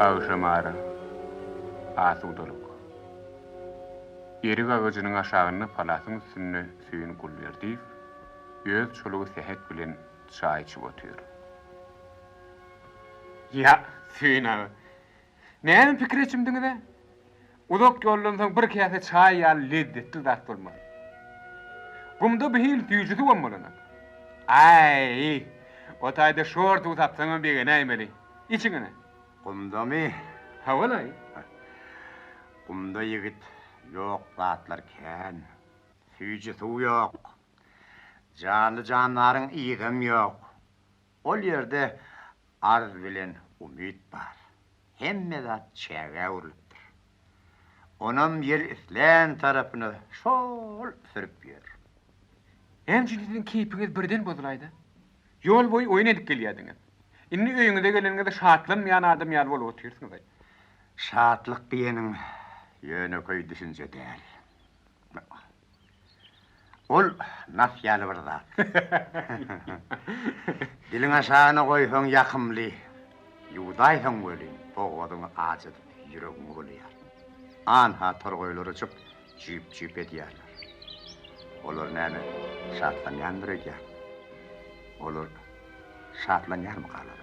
Agşamara asudalyk. Erik agajynyň aşagynda palasyň üstünde Söýün Gulberdiýew öz çolugy Sähet bilen çaý içip otyr. Ýa, Söýün aga, näme pikire çümdüňiz-ä? Uzak ýoldan soň bir käse çaý ýaly lezzetli zat bolmaz. Gumda bu hili süýji suwam bolanok. Aý, o taýda şor suw tapsaňam begenäýmeli. Içiň ine. Gumdamy? Hawa-laý. Gumda ýigit, ýok zatlar kän. Süýji suw ýok. Janly-jandaryň yzam ýok. Ol ýerde arz bilen umyt bar. Hemme zat çägä öwrülipdir. Onam ýel islän tarapyna şol sürüp ýör. Näme üçin siziň keýpiňiz birden bozulaýdy? Ýol boýy oýun edip gelýärdiňiz. Indi öýüňize geleniňizde şatlanmaýan adam ýaly bolup otyrsyňyz-aý. Şatlyk diýeniň ýönekeý düşünje däl. Ol nas ýaly bir zat. Diliň aşagyna goýsaň ýakymly, ýuwdaýsaň welin, bogazyňy ajydyp, ýüregiňi bulaýar. Anha torgaýlar uçup, jüp-jüp edýärler. Olar näme, şatlanýandyr öýdýän. Olar şatlanýarmykalar,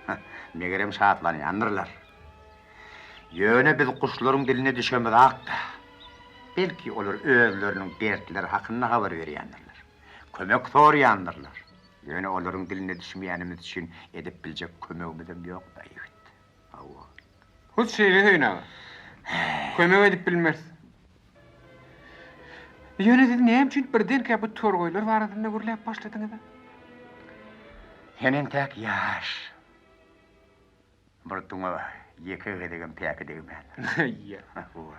a? Megerem şatlanýandyrlar. Ýöne biz guşlaryň diline düşemizak-da. Belki, olar özleriniň dertleri hakynda habar berýändirler. Kömek soraýandyrlar. Ýöne olaryň diline düşmeýänimiz üçin edip biljek kömegimizem ýok-da, ýigit. Hawa. Hut şeýle Söýün aga. Kömek edip bilmeris. Ýöne siz näme üçin birdenkä bu torgaýlar barasynda gürläp başladyňyz-a? Sen entäk ýaş. Murtuňa ýeke gezegem päki degmändir. Ýa. Hawa.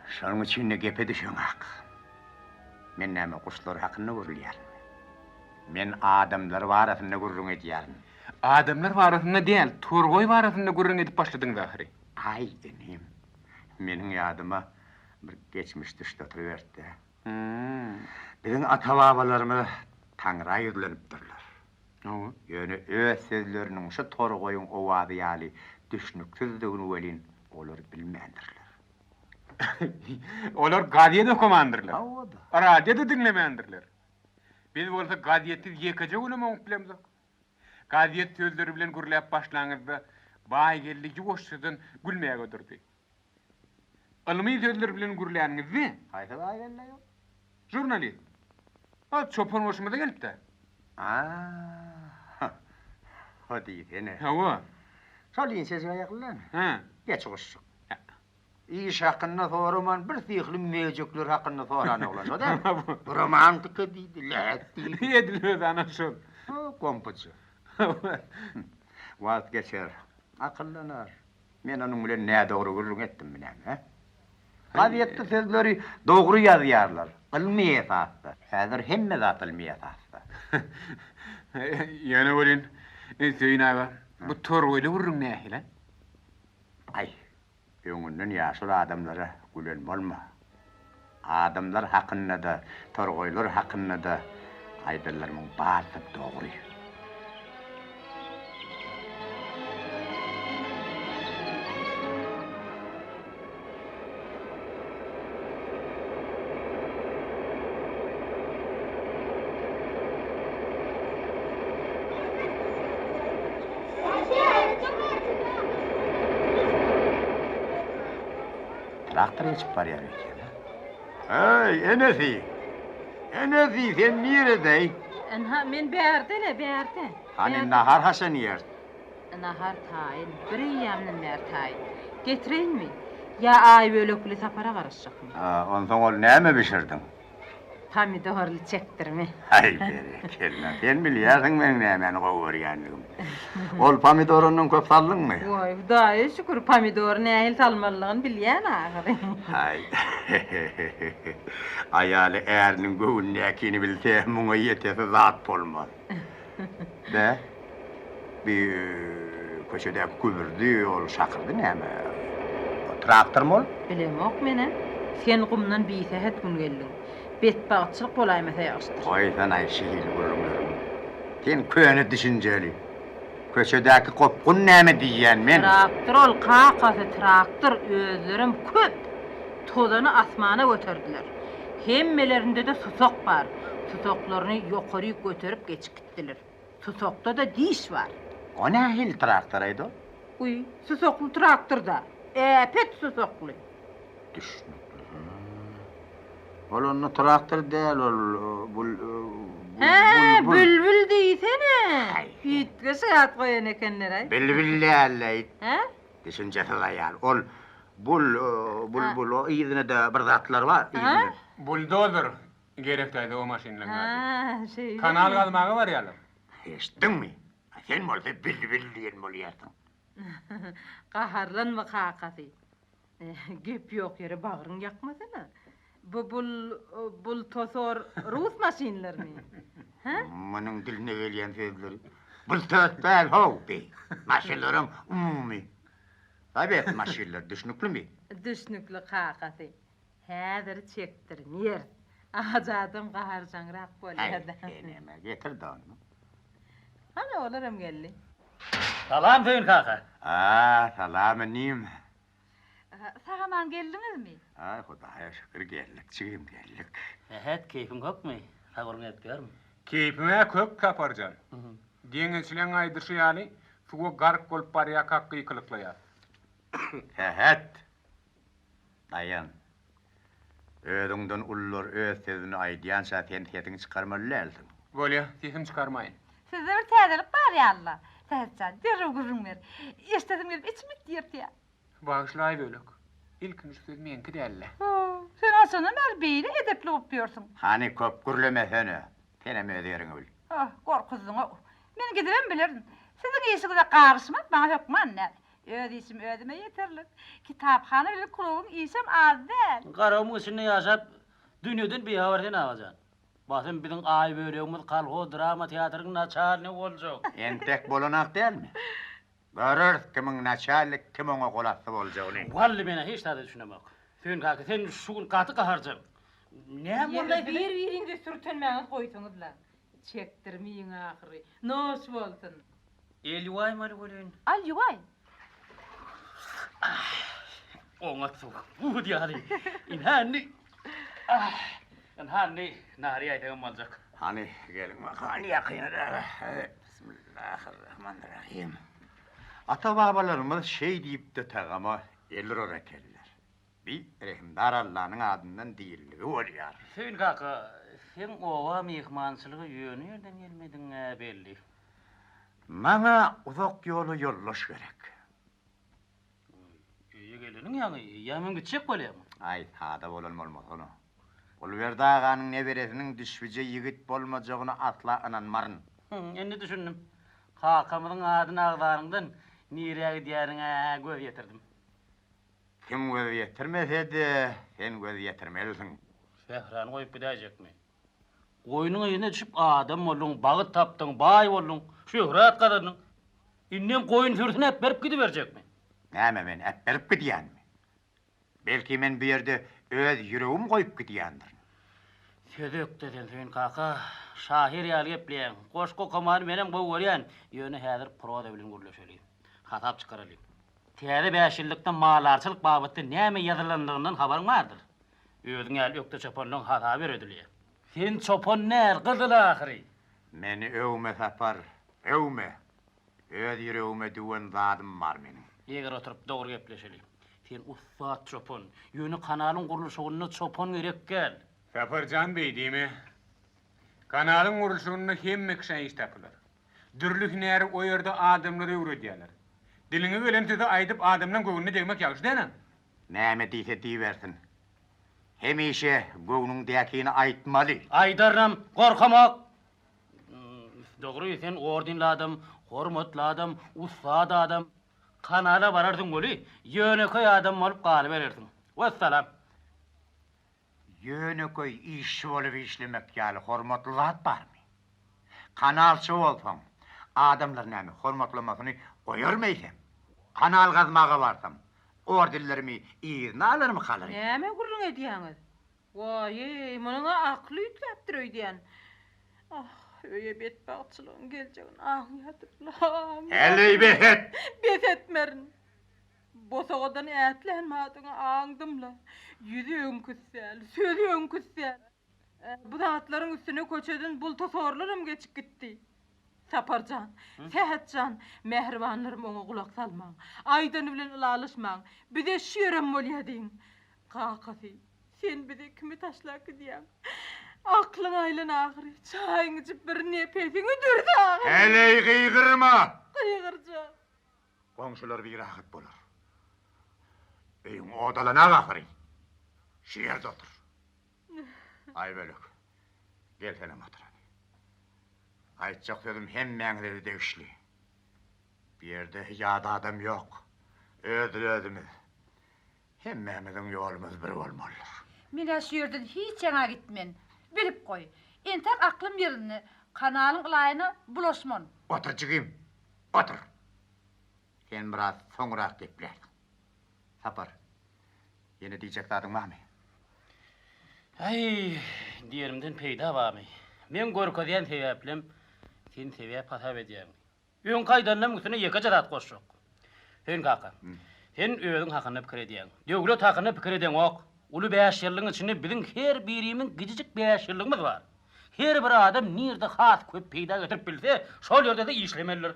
Şonuň üçin-de gepe düşeňak. Men näme guşlar hakynda gürlýärinmi? Men adamlar barasynda gürrüň edýärin. Adamlar barasynda däl, torgaý barasynda gürrüň edip başladyňyz ahyry. Aý, inim, meniň ýadyma bir geçmiş düşdi oturyberdi-dä. Biziň ata-babalarymyz Taňra ýüzlenipdirler. Hawa. Ýöne öz sözleriniň şu torgaýyň owazy ýaly düşnüksizdigini welin olar bilmändirler. Olar gazet okamandyrlar. Hawa-da. Radio-da diňlemändirler. Biz bolsa gazetsiz ýekeje günem oňup bilemzok. Gazet sözleri bilen gürläp başlaňyzda, Baýgeldi ýuwaşjadan gülmäge durdy. Ylmy sözler bilen gürläniňizde. Haýsy Baýgeldi aýol? Žurnalist. A, çopan goşumyza gelipdä. A, ho diýsene. Hawa. Şol inçejik aýakly dälmi? Hä. Geçi guşjuk. Iş hakynda soraman bir syhly möjekler hakynda soran oglan şo dälmi? Romantika diýdi, läk diýdi. Edil özi ana şol. Gompujy. Wagt geçer, akyllanar. Men onuň bilen nädogry gürrüň etdimmi näme, hä? Gazetde sözleri dogry ýazýarlar, ylmy esasda. Häzir hemme zat ylmy esasda. Ýöne welin, Söýün aga, bu torgaýly gürrüň nähili? Aý, öňünden ýaşuly adamlara gülen bolma. Adamlar hakynda-da, torgaýlar hakynda-da aýdanlarymyň barysy dogry. Traktor geçip barýar öýdýän-ä. Eý, enesi! Enesi, sen nirede-eý? Ynha, men bärde-le, bärde. Hany, nahar haçan iýeris? Nahar taýyn, bir eýýämden bäri taýyn. Getireýinmi? Ýa Aýbölekli sapara garaşjakmy? Onsoň ol näme bişirdiň? Pomidorly çekdirme. Aý, berekella. Sen bilýärsiň meň nämäni gowy görýändigimi. Ol pomidoryndan köp saldyňmy? Waý, Hudaýa şükür, pomidory nähili salmalydygyny bilýän ahyry. Aý, aýaly äriniň göwnündäkini bilse, muňa ýetesi zat bolmaz. Bä, bi köçedäki gübürdi, ol şakyrdy näme? Traktormy ol? Bilemok menem. Sen gumdan bisähet gün geldiň. Betbagtçylyk bolaýmasa ýagşydyr. Goýsanaý şihili gürrüňleriňi. Sen köne düşünjeli. Köçedäki gopgun näme diýýän men? Traktor ol, kakasy, traktor, özlerem köp. Tozany asmana göterdiler. Hemmelerinde-de susak bar. Susaklaryny ýokaryk göterip geçip gitdiler. Susakda-da diş bar. O nähili traktor-aýda ol? Uý, susakly traktor-da. Äpet susakly. Düşnükli. Hä. Ol onda traktor däl, ol bul, Hä, bilbil diýsene. Üýtgeşik at goýan ekenler-aý. Bilbil däl-leý. Hä? Düşünjesiz aýal. Ol bul, bulbul, o yzynda-da bir zatlar bar, yzynda. Buldozer gerek daýza o maşynlaryň ady. Hä, şeýlemi? Kanal gazmaga barýarlar. Eşitdiňmi? Sen bolsa bilbil diýen bolýarsyň. Gaharlanma kakasy. Gep ýok ýere bagryň ýakmasana. Bu bul bul tosor rus maşynlarymy? Hä? Munuň diline gelýän sözleri. Bul tös däl how bi. Maşynlaryň umumy. Sowet maşynlary düşnüklimi? Düşnükli kakasy. Häzir çekdirmeris. Ajy adam gaharjaňrak bolýar-da. Häý, seneme getir-de ony. Hana olaram geldi. Salam Söýün kaka. A, salam inim. Sag-aman geldiňizmi? Aý, Hudaýa şükür geldik jigim, geldik. Sähet, keýpiň kökmi? Sag boluň gelip ýörmi? Keýpim-ä kök Saparjan. Deňizçileň aýdyşy ýaly, suwa gark bolup barýarkak gykylyklaýas. Sähet! Daýan. Özüňden ulular öz sözüni aýdýança sen sesiňi çykarmaly dälsiň. Bolýa, sesimi çykarmaýyn. Sizde bir täzelik bar ýaly-la. Sähet jan, derrew gürrüň ber. Eşdesim gelip içim it ýyrtýar. Bagyşla Aýbölek. Ilkinji söz meňki däldi. Ho, sen haçandan bäri beýle edepli bolup ýörsüň? Hany, köp gürlemesene. Senem öz ýeriňi bil. Oh, gorkuzdyň-ow. Men gidibem bilerin. Siziň işiňize garyşmak maňa hökman däl. Öz işim özüme ýeterlik. Kitaphana bilen klubuň işem az däl. Garagumuň içinde ýaşap, dünýeden bihabar sen agajan. Basym biziň Aýbölegimiz kolhoz drama teatrynyň naçalnigi boljak. Entek bolanak dälmi? Göreris kimiň naçalnik, kim oňa golasty boljagyny. Wally men-ä hiç zada düşünemok. Söýün kaka sen şu gün gaty gaharjaň. Näme boldy-aý size? Bir-biriňize sürtenmäňizi goýsaňyzla. Çekdirmiň ahyry. Noş bolsun. El ýuwaýmaly welin. Al ýuwaý. Oňat suw. Buz ýaly. Ynha indi. Ynha indi nary ýaýsagam boljak. Hany, geliň bakaly ýakynrak. Bismillahirrahmanirrahim. Ata-babalarymyz şeý diýip-de tagama el urar ekenler. Bi rehimdar Allanyň adyndan diýildigi bolýar. Söýün kaka, seň oba myhmançylyga ýöne ýerden gelmedigiň-ä belli. Maňa uzak ýola ýoldaş gerek. Öýe geleniň ýaňy, eýýämem gitjek bolýaňmy? Aý, sada bolan bolmasana. Gulberdi aganyň neberesiniň düşbüje ýigit bolmajagyna asla ynanmaryn. Indi düşündim. Kakamyzyň adyny agzanyňdan nirä gidýäniňe göz ýetirdim. Kim göz ýetirmese-de, sen göz ýetirmelisiň. Sährany goýup gidäýjekmi? Goýnuň yzyna düşüp adam bolduň, bagyt tapdyň, baý bolduň, şöhrat gazandyň. Indem goýun sürüsini äpberip gidiberjekmi? Näme, men äpberip gidýänmi? Belki men bu ýerde öz ýüregim goýup gidýändirin. Söze ökde sen Söýün kaka. Şahyr ýaly gepleýäň. Goşgy okamany menem gowy görýän. Ýöne häzir proza bilen gürleşeli. Hasap çykaraly. Täze bäşýyllykda maldarçylyk babatda näme ýazylanlygyndan habaryň bardyr. Özüň ýaly ökde çopanlaryň hasaby ýöredilýär. Sen çopan däl, gyzyl ahyry. Meni öwme Sapar, öwme. Öz ýüregime düwen zadym bar meniň. Eger oturyp dogry gepleşeli. Sen ussat çopan. Ýöne kanalyň gurluşygynda çopan gerek däl. Sapar jan beý diýme. Kanalyň gurluşygynda hemme kişä iş tapylar. Dürli hünäri o ýerde adamlar öwredýärler. Diliňe gelen sözi aýdyp adamlaň göwnüne degmek ýagşy dälä. Näme diýse diýibersin. Hemişe göwnüňdäkini aýtmaly. Aýdarynam, gorkamok. Dogry, sen ordenli adam, hormatly adam, ussat adam. Kanala bararsyň weli, ýönekeý adam bolup galyberersiň. Wessalam. Ýönekeý işçi bolup işlemek ýaly hormatly zat barmy? Kanalçy bolsaň, adamlar näme, hormatlamasyny goýarmy eýsem? Kanal gazmaga barsam, ordenlerimi yzyna alarmykalar? Näme gürrüň edýäňiz? Waý-eý, munuň-a akly üýtgäpdir öýdýän. Ah! Öýe betbagtçylygyň geljegini aňýadym-la, aňýadym. Heleý bes et! Bes etmerin. Bosagadan ätlän badyňa aňdym-la. Ýüzi öňküsi däl, sözi öňküsi däl. Bu zatlaryň üstüne köçeden bultasorlaram geçip gitdi. Sapar jan, Sähet jan, mähribanlarym oňa gulak salmaň. Aýdany bilen ylalaşmaň. Bize şu ýerem bolýa diýiň. Kakasy, sen bizi kime taşlap gidýäň? Aklyň aýlan ahyry, çaýyňy içip bir nepesiňi dürse ahyry. Heleý gygyrma! Gygyrjak. Goňşular birahat bolar. Öýüň odalanak ahyry. Şu ýerde otur. Aýbölek, gel senem otur hany. Aýtjak sözüm hemmäňize-de degişli. Bu ýerde ýat adam ýok. Özli-özümiz. Hemmämiziň ýolumyz bir bolmalydyr. Men-ä şu ýerden hiç ýaňa gitmen. Bilip goý. Entek aklym ýerinde. Kanalyň ylaýyna bulaşman. Otur jigim, otur. Sen biraz soňrak geplärsiň. Sapar, ýene diýjek zadyň barmy? Äý, diýenimden peýda barmy? Meň görkezýän sebäplem sen sebäp hasap edýäňmi? Öňki aýdanlamyň üstüne ýekeje zat goşjak. Söýün kaka, sen özüň hakynda pikir edýäň. Döwlet hakynda pikir edeňok. Uly bäşýyllygyň içinde biziň her birimiziň kiçijik bäşýyllygymyz bar. Her bir adam nirde has köp peýda getirip bilse, şol ýerde-de işlemelidir.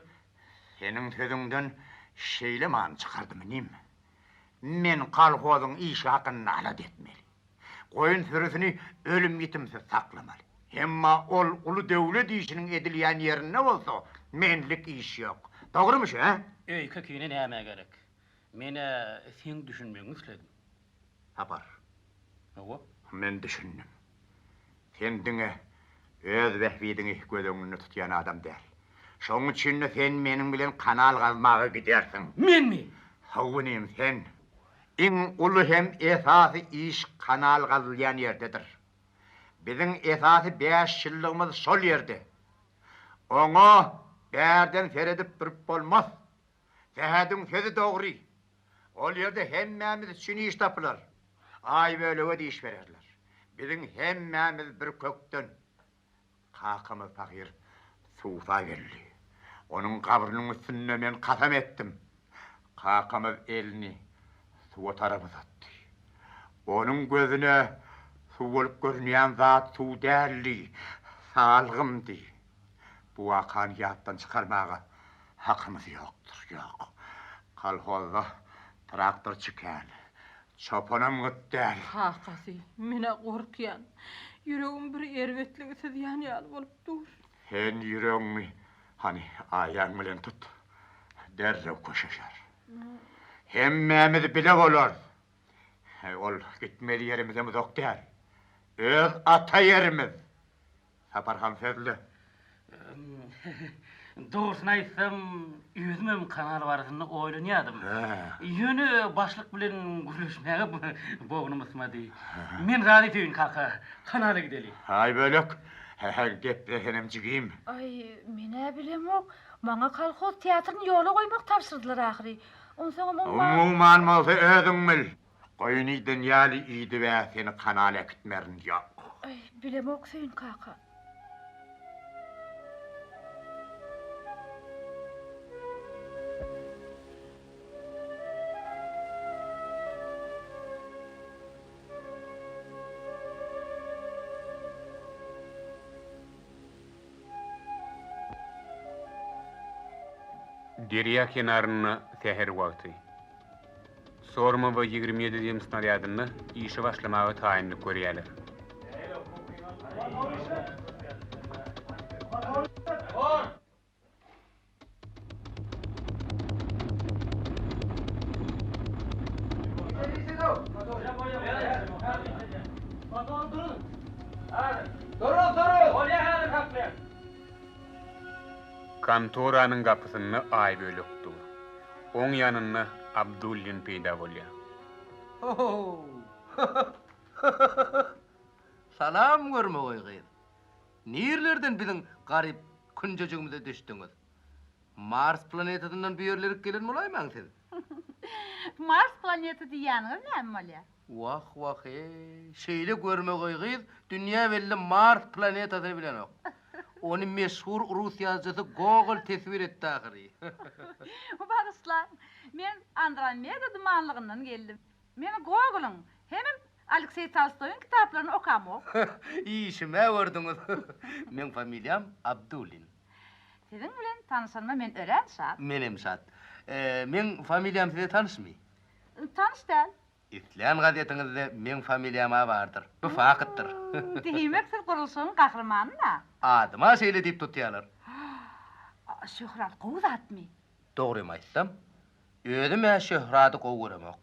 Seniň sözüňden şeýle many çykardym inim. Men kolhozyň işi hakynda alada etmeli. Goýun sürüsini ölüm-ýitimsiz saklamaly. Emma ol uly döwlet işiniň edilýän ýerinde bolsa, menlik iş ýok. Dogrumy şu, hä? Öýke-kine nämä gerek? Men-ä seň düşünmegiňi isledim. Sapar. Hawa. Men düşündim. Sen diňe öz bähbidiňi göz öňünde tutýan adam däl. Şonuň üçin-de sen meniň bilen kanal gazmaga gidersiň. Menmi? Hawa, inim, sen. Iň uly hem esasy iş kanal gazylýan ýerdedir. Biziň esasy bäşýyllygymyz şol ýerde. Oňa bärden seredip durup bolmaz. Sähediň sözi dogry. Ol ýerde hemmämiz üçin iş tapylar. Aýbölege-de iş bererler. Biziň hemmämiz bir kökden. Kakamyz pahyr suwsa geldi. Onuň gabrynyň üstünde men kasam etdim. Kakamyz elini suwa tarap uzatdy. Onuň gözüne suw bolup görünýän zat suw däldi, salgymdy. Bu wakany ýatdan çykarmaga hakymyz ýokdur, ýok. Kolhozda traktorçy kän, çopanam gyt däl. Kakasy, men-ä gorkýan. Ýüregim bir erbetligi syzýan ýaly bolup dur. Sen ýüregiňi hany aýaň bilen tut, derrew köşeşer. Hemmämiz bile bolarys. Ol gitmeli ýerimizem uzak däl. Öz ata ýerimiz. Saparhan sözle. Dogrusyny aýtsam, özümem kanal barasynda oýlanýardym. Ýöne başlyk bilen gürleşmäge bognum ysmady. Men razy Söýün kaka, kanala gideli. Aýbölek, hä, geple senem jigim. Aý, men-ä bilemok. Maňa kolhoz teatryny ýola goýmak tabşyrdylar ahyry. Onsoňam umuman. Umuman bolsa özüň bil. Goýun iýden ýaly iýdib-ä seni kanala äkitmerin, ýok. Aý, bilemok Söýün kaka. Derýa kenarynda säher wagty. Sormowa 27 zemsnarýadynda işe başlamaga taýynlyk görýärler. Kontoranyň gapysynda Aýbölek dur. Oň ýanynda Abdullin peýda bolýar. Ho-ho! Salam görmegeý gyz. Nirlerden biziň garyp künjejigimize düşdüňiz? Mars planetasyndan bu ýerlerik gelen bolaýmaň siz? Mars planeta diýýäniňiz näme bolýar? Wah, wah-eý, şeýle görmegeý gyz dünýä belli Mars planetasyny bilenok. Ony meşhur rus ýazyjysy Gogol teswir etdi ahyry. Bagyşlaň, men Andromeda dumanlygyndan geldim. Men Gogolyň hemem Alekseý Tolstoýyň kitaplaryny okamok. Işim-ä gördüňiz. Meň familiýam Abdulin. Siziň bilen tanyşanyma men örän şat. Menem şat. Meň familiýam size tanyşmy? Tanyş däl. Islän gazetiňizde meň familiýam-a bardyr. Bu faktdyr. Diýmek, siz gurluşygyň gahrymany-da? Adyma şeýle diýip tutýarlar. Şöhrat gowy zatmy? Dogrymy aýtsam, özüm-ä şöhrady gowy göremok.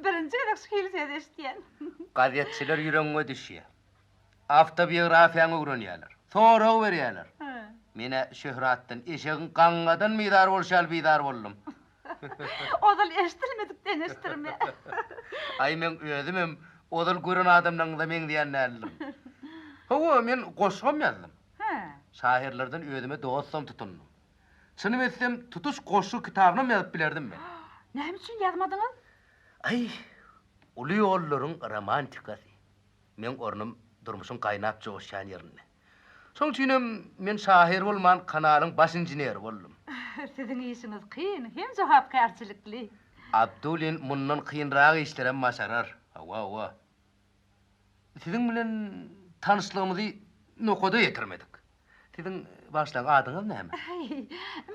Birinji gezek şu hili söz eşidýän. Gazetçiler ýüregiňe düşýär. Awtobiografiýaňy öwrenýärler. Sorag berýärler. Men-ä şöhratdan eşegiň gaňňadan bizar bolşy ýaly bizar boldum. Ozal eşidilmedik deňeşdirme. Aý, meň özümem ozal gören adamlaryňyza meňzeýän däldirin. Hawa, men goşgam ýazdym. Şahyrlardan özüme dostam tutundym. Çynym etsem, tutuş goşgy kitabynam ýazyp bilerdim men. Näme üçin ýazmadyňyz? Aý, uly ýollaryň romantikasy. Meň ornum durmuşyň gaýnap joşýan ýerinde. Şoň üçinem men şahyr bolman, kanalyň baş inženeri boldum. Siziň işiňiz kyn hem jogapkärçilikli. Abdulin mundan kynrak işlerem başarar. Hawa, hawa. Siziň bilen tanyşlygymyzy nokada ýetirmedik. Siziň, bagyşlaň, adyňyz näme? Aý,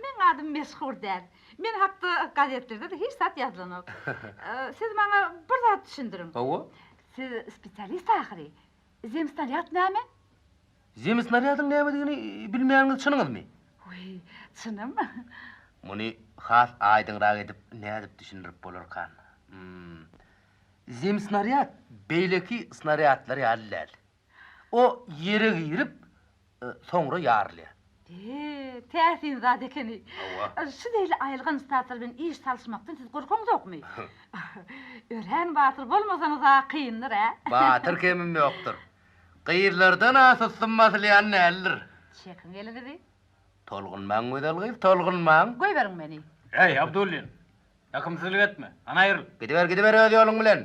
meň adym meşhur däl. Men hakda gazetlerde-de hiç zat ýazylanok. Siz maňa bir zat düşündiriň. Hawa. Siz spesialist ahyry. Zemsnarýad näme? Zemsnarýadyň nämedigini bilmeýäniňiz çynyňyzmy? Wiý, çynym. Muny has aýdyňrak edip nädip düşündirip bolarkan? Hum. Zemsnarýad beýleki snarýadlar ýaly däl. O ýere girip, soňra ýarylýar. Be, täsin zat ekeni. Hawa. Şu zeýli aýylganç zatlar bilen iş salyşmakdan siz gorkaňzokmy? Örän batyr bolmasaňyz-a kyndyr-ä. Batyr kemim ýokdur. Gyzlardan-a sussum basylýan däldir. Çekiň eliňizi. Tolgunmaň, gözel gyz, tolgunmaň. Goýberiň meni. Eý, Abdullin! Ýakymsyzlyk etme. Hany aýryl. Gidiber, gidiber öz ýoluň bilen.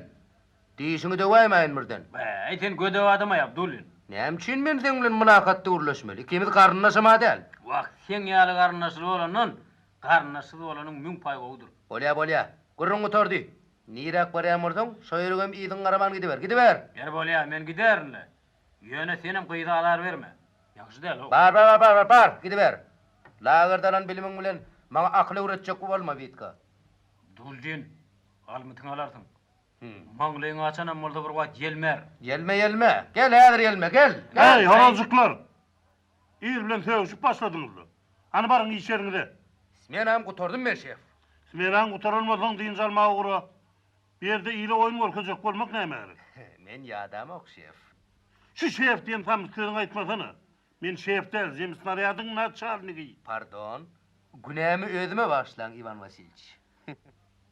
Dişiňi döwäýmäýin birden. Bäý, sen gödek adam-aý, Abdullin. Näme üçin men seň bilen mylakatda gürleşmeli? Ikimiz garyndaşam-a däl. Wah, seň ýaly garyndaşly bolandan, garyndaşsyz bolanyň müň paý gowudyr. Bolýa, bolýa. Gürrüň gutardy. Niräk barýan bolsaň, şo ýerigem yzyňy garaman gidiber. Gidiber! Ýeri bolýa, men giderin-le. Ýöne senem gyza azar berme. Ýagşy däl-ow. Bar, bar, bar, bar, bar, bar, gidiber. Lagerde alan bilimiň bilen maňa akyl öwretjek bolma, Witka. Duldin, almytyňy alarsyň. Maňlaýyňy açanam bolsa bir wagt ýelmär. Ýelme, ýelme. Gel, häzir ýelme, gel! Gel! Eý, horozjyklar! Ir bilen sögüşip başladyňyz-la. Hany baryň iş ýeriňize. Smenamy gutardym men, şef. Smenaň gutaran bolsaň dynç almaga ugra. Bu ýerde ile oýun görkezjek bolmak nämä gerek? Men ýadamok, şef. Şu şef diýen samsyk sözüňi aýtmasana. Men şef däl, zemsnarýadyň naçalnigi. Pardon. Günämi özüme bagyşlaň, Iwan Wasilç.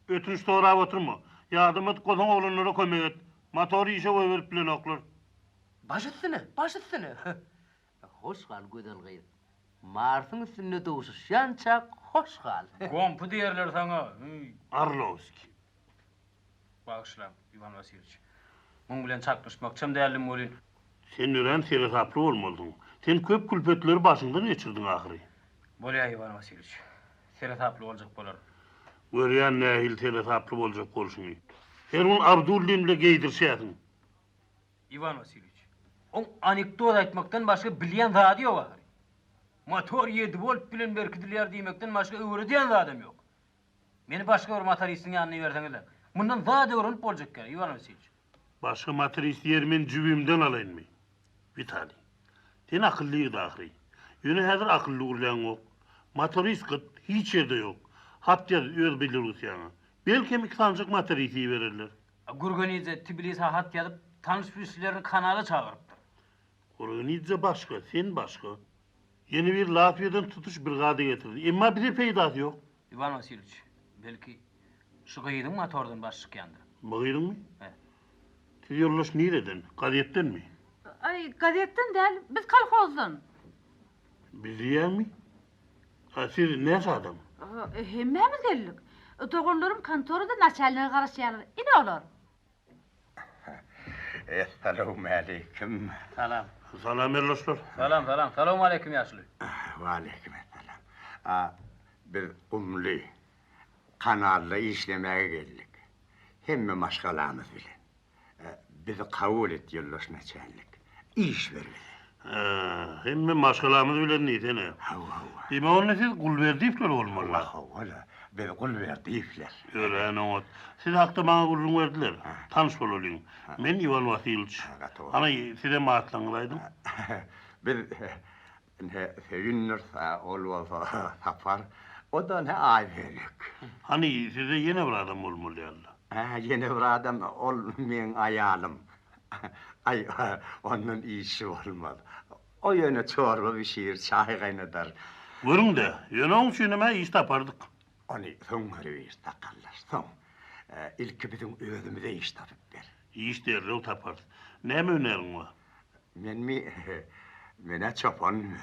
Ötünç sorap oturma. Ýadamadyk bolsaň oglanlara kömek et. Motory işe goýberip bilenoklar. Baş üstüne, baş üstüne. Hoş gal, gözel gyz. Marsyň üstünde duşuşýançak hoş gal. Gompy diýerler saňa, hüý. Orlowskiý. Bagyşlaň, Iwan Wasilýewiç. Muň bilen çaknyşmakçam däldim welin. Sen örän seresaply bolmalysyň. Sen köp külpetleri başyňdan geçirdiň ahyry. Bolýar, Iwan Wasilýewiç. Seresaply boljak bolaryn. Görýän nähili seresaply boljak bolşuňy. Her gün Abdullin bile geýdirişýärsiň. Iwan Wasilýewiç, oň anekdot aýtmakdan başga bilýän zady ýok ahyry. Motor ýedi wolt bilen berkidilýär diýmekden başga öwredýän zadam ýok. Meni başga bir motoristiň ýanyna iberseňizler. Mundan zat öwrenip boljak ýaly, Iwan Wasilýewiç. Başga motorist ýeri men jübimden alaýynmy? Witaliý, sen akylly ýigit ahyry. Ýöne häzir akylly gürläňok. Motorist gyt, hiç ýerde ýok. Hat ýaz öz Belorussiýaňa. Belkem iki sanyjak motorist ibererler. Gürgenidze Tbilisä hat ýazyp, tanyş-bilişlerini kanala çagyrypdyr. Gürgenidze başga, sen başga. Ýene biri Latwiýadan tutuş brigada getirdi. Emma bize peýdasy ýok. Iwan Wasilýewiç, belki, şu gyzyň motordan başy çykýandyr? Bu gyzyňmy? He. Siz ýoldaş nireden? Gazetdenmi? Aý, gazetden däl, biz kolhozdan. Biz diýýäňmi? A siz näçe adam? Hemmämiz geldik. Doganlarym kontorada naçalnige garaşýarlar. Ine olar. Essalawmaleýkim. Salam. Salam ýoldaşlar. Salam, salam. Salowmaleýkim ýaşuly. Waleýkim essalam. A, biz gumly kanalda işlemäge geldik. Hemme maşgalamyz bilen. Bizi kabul et ýoldaş naçalnik. Iş ber bize. Hä, hemme maşgalamyz bilen diýsene. Hawa, hawa. Diýmek onda siz Gulberdiýewler bolmaly. Hawa, hawa-la. Biz Gulberdiýewler. Örän oňat. Siz hakda maňa gürrüň berdiler. Tanyş bolalyň. Men Iwan Wasilýewiç. Hany, sizem atlaryňyzy aýdyň. Biz ine Söýündiris, ol bolsa Sapar. O-da ine Aýbölek. Hany, sizde ýene bir adam bolmaly ýaly. Hä, ýene bir adam, ol meň aýalym. Aý, ondan işi bolmaz. O ýöne çorba bişirir, çaý gaýnadar. Görüň-de, ýöne oň üçinem-ä iş tapardyk. Ony soň görübiris, sakaldaş, soň. Ilki biziň özümize iş tapyp ber. Iş derrew taparys. Näme hünäriň bar? Menmi? Men-ä çopan özüm.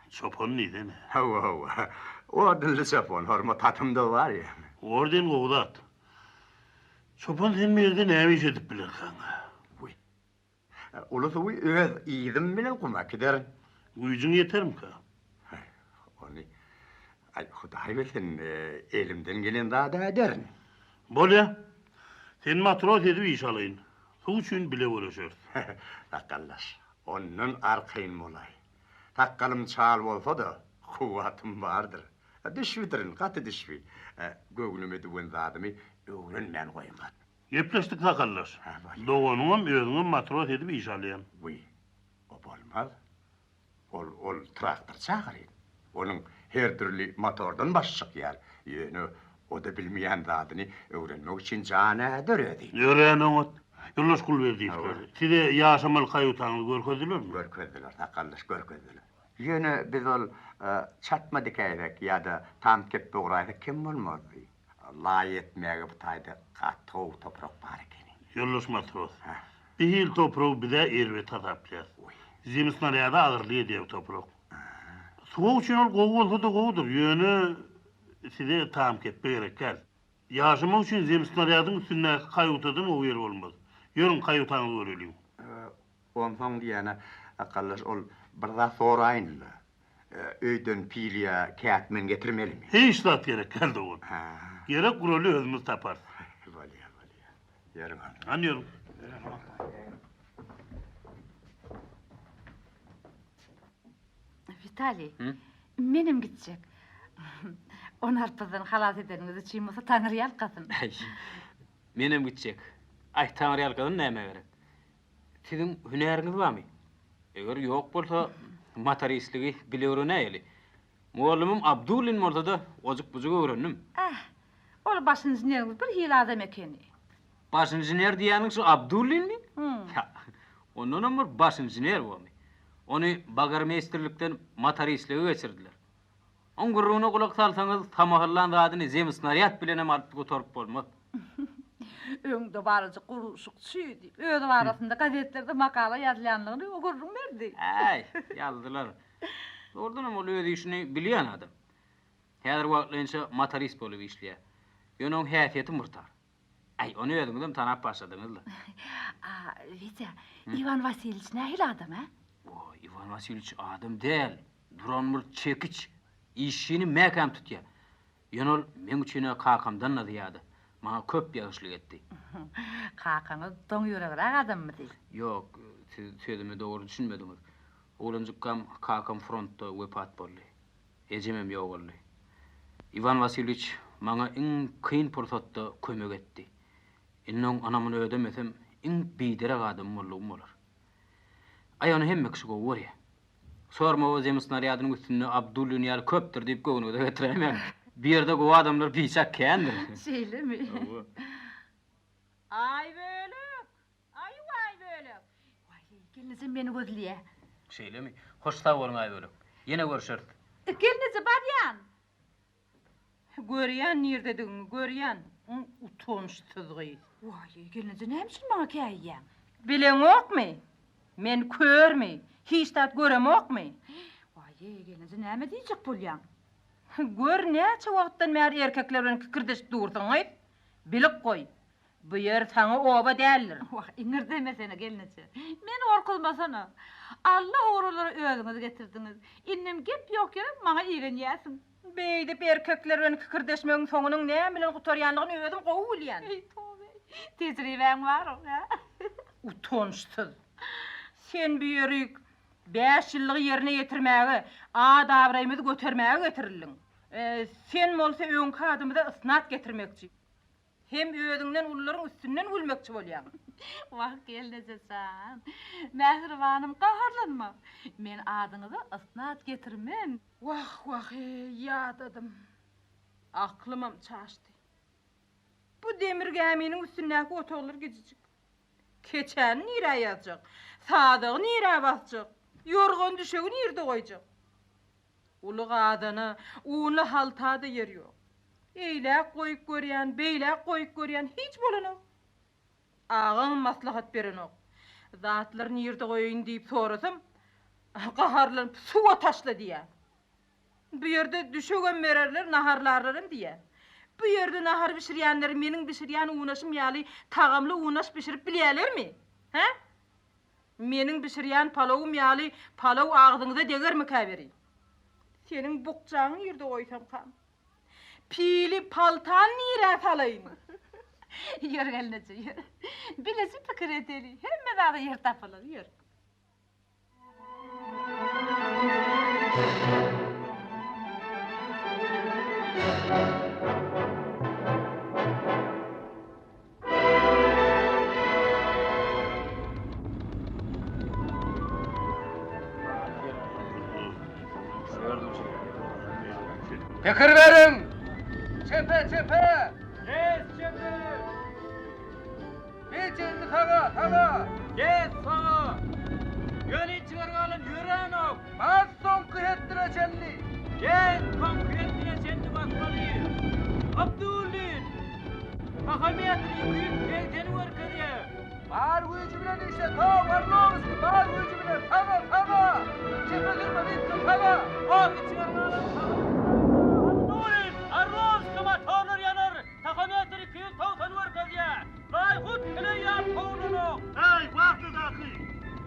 Çopan diýsene. Hawa, hawa. Ordenli çopan, hormat hatym-da bar ýa. Orden gowy zat. Çopan sen bu ýerde näme iş edip bilersiň? Wiý. Uly suwy öz yzym bilen guma äkiderin. Güýjüň ýetermikä? Haý, ony, aý, Hudaý bilsin, elimden gelen zady ederin. Bolýa. Seni matros edip işe alaýyn. Suw üçin bile göreşeris. Sakgallaş, ondan arkaýyn bolaý. Sakgalym çal bolsa-da, kuwwatym bardyr. Düşbidirin, gaty düşbi. Göwnüme düwen zadymy öwrenmän goýman. Gepleşdik sakaldaş. Doganyňam, özüňem matros edip işe alýan. Wiý, o bolmaz. Ol, ol traktor çagyryn. Onuň her dürli motordan başy çykýar. Ýöne o-da bilmeýän zadyny öwrenmek üçin jan äder özi. Örän oňat. Ýoldaş Gulberdiýewler, size ýaşamaly kaýutaňyzy görkezdilermi? Görkezdiler, sakaldaş, görkezdiler. Ýöne biz ol çatma dikäýsek ýa-da tam kepbe guraýsak kem bolmazdy. Laý etmäge bu taýda gaty gowy toprak bar ekeni. Ýoldaş matros, bi hili topragy biz-ä erbet hasaplaýas. Zemsnarýada agyrlyk edýär bu toprak. Suwag üçin ol gowy bolsa-da gowudyr, ýöne size tam kepbe gerek däl. Ýaşamak üçin zemsnarýadyň üstündäki kaýutadan gowy ýer bolmaz. Ýörüň, kaýutaňyzy göreliň. Onsoň diýýän-ä, akyldaş, ol bir zat soraýyn-la. Öýden pil ýa kätmen getirmelimi? Hiç zat gerek däl, dogan. Gerek guraly özümiz taparys. Bolýar, bolýar. Ýörüň onda. Hany ýörüň. Witaliý, menem gitjek. O narpyzdan halas edeniňiz üçin bolsa taňryýalkasyn. Äý, menem gitjek. Aý, taňryýalkasyn nämä gerek? Siziň hünäriňiz barmy? Eger ýok bolsa, motoristligi bile öwrenäýeli. Mugallymym Abdullin bolsa-da, ojuk-bujuk öwrendim. Eh, ol baş inženeriňiz bir hili adam ekeni. Baş inžener diýýäniň şu Abdullinmi? Ýa, ondanam bir baş inžener bormy? Ony bagarmeýstrlikden motoristlige geçirdiler. Oň gürrüňine gulak salsaňyz, samahallan zadyny zemsnarýad bilenem alyp gutaryp bolmaz. Öňde baryjy gurluşykçy diýip, özi barasynda gazetlerde makala ýazylýanlygyny o gürrüň berdi. Äý, ýazdylar. Dogrudanam ol öz işini bilýän adam. Häzir wagtlaýynça motorist bolup işleýär. Ýöne oň häsiýeti murtar. Äý, ony özüňizem tanap başladyňyz-la. A, Witýa, Iwan Wasilýewiç nähili adam, ä? Oý, Iwan Wasilýewiç adam däl, duran bir çekiç. Işçini mäkäm tutýar. Ýöne ol meň üçin-ä kakamdan-da zyýada. Maňa köp ýagşylyk etdi. Kakaňyz doňýüregräk adammydy? Ýok, siz sözüme dogry düşünmediňiz. Oglanjykkam kakam frontda wepat boldy. Ejemem ýogaldy. Iwan Wasilýewiç maňa iň kyn pursatda kömek etdi. Indi oň ynamyny ödemesem, iň biderek adam boldugym bolar. Aý, ony hemme kişi gowy görýär. Sormowo zemsnarýadynyň üstünde Abdullin ýaly köpdür diýip göwnüňize getiräýmäň. Bu ýerde gowy adamlar biçak kändir. Şeýlemi? Hawa. Aýbölek! Aýu Aýbölek! Waý, gelnejem meni gözleýär. Şeýlemi? Hoş sag boluň Aýbölek. Ýene görşeris. Gelneje barýan. Görýän nirdedigiňi, görýän. Utançsyz gyz. Waý, gelneje näme üçin maňa käýýäň? Bileňokmy? Men körmi? Hiç zat göremokmy? Waý, gelneje näme diýjek bolýaň? Gör näçe wagtdan bäri erkekler bilen kikirdeşip dursuň gyz. Bilip goý. Bu ýer saňa oba däldir. Wah, iňirdemesene, gelneje. Meni gorkuzmasana. Alla ogrulary özüňiz getirdiňiz. Indem gep ýok ýere maňa igenýärsiň. Beýdip erkekler bilen kikirdeşmegiň soňunyň näme bilen gutarýandygyny özüm gowy bilýän. Eý, toba-eý. Tejribäň bar-ow, hä? Utançsyz. Sen bu ýerik bäş ýyllygy ýerine ýetirmäge, at-abraýymyzy götermäge getirildiň. Sen bolsa öňki adymyza ysnat getirmekçi. Hem özüňden ulularyň üstünden gülmekçi bolýaň. Wah, gelneje jan, mähribanym, gaharlanma. Men adyňyza ysnat getirmen. Wah, wah-eý, ýadadym. Aklymam çaşdy. Bu demir gäminiň üstündäki otaglar gijijik. Keçäni nirä ýazjak? Sazagy nirä basjak? Ýorgan-düşegi nirde goýjak? Uly gazana, unly halta-da ýer ýok. Eýläk goýup görýän, beýläk goýup görýän, hiç bolanok. Agaňam maslahat berenok. Zatlary nirde goýaýyn diýip sorasam, gaharlanyp, suwa taşla diýýär. Bu ýerde düşegem bererler, naharlarlaram diýýär. Bu ýerde nahar bişirýänler meniň bişirýän unaşym ýaly tagamly unaş bişirip bilýärlermi? Hä? Meniň bişirýän palawym ýaly palaw agzyňyza degermikä beri? Seniň bukjaňy nirde goýsamkam? Pili, paltany nirä salaýyn? Ýör gelneje, ýör. Bileje pikir edeli. Hemme zada ýer tapylar, ýör. Pikir beriň! Çepe, çepe! Ýes, çepe! Hiç indi saga, saga! Ýes, saga! Ýöne içiňe galan ýöränok! Bas soňky hetdine çenli! Ýes, soňky hetdine çenli basmaly! Abdullin! Tahometr 280-i görkezýär! Bar güýji bilen işle, tow, Orlowskiý, bar güýji bilen, saga, saga! Çepe sürme, Witka, saga! Bas içiňe galan saga! Abdullin! Orlowskiý, motorlar ýanar! Tahometr 290 görkezýär! Laý hut kileý ýaly towlanok! Äý, wagtadaky!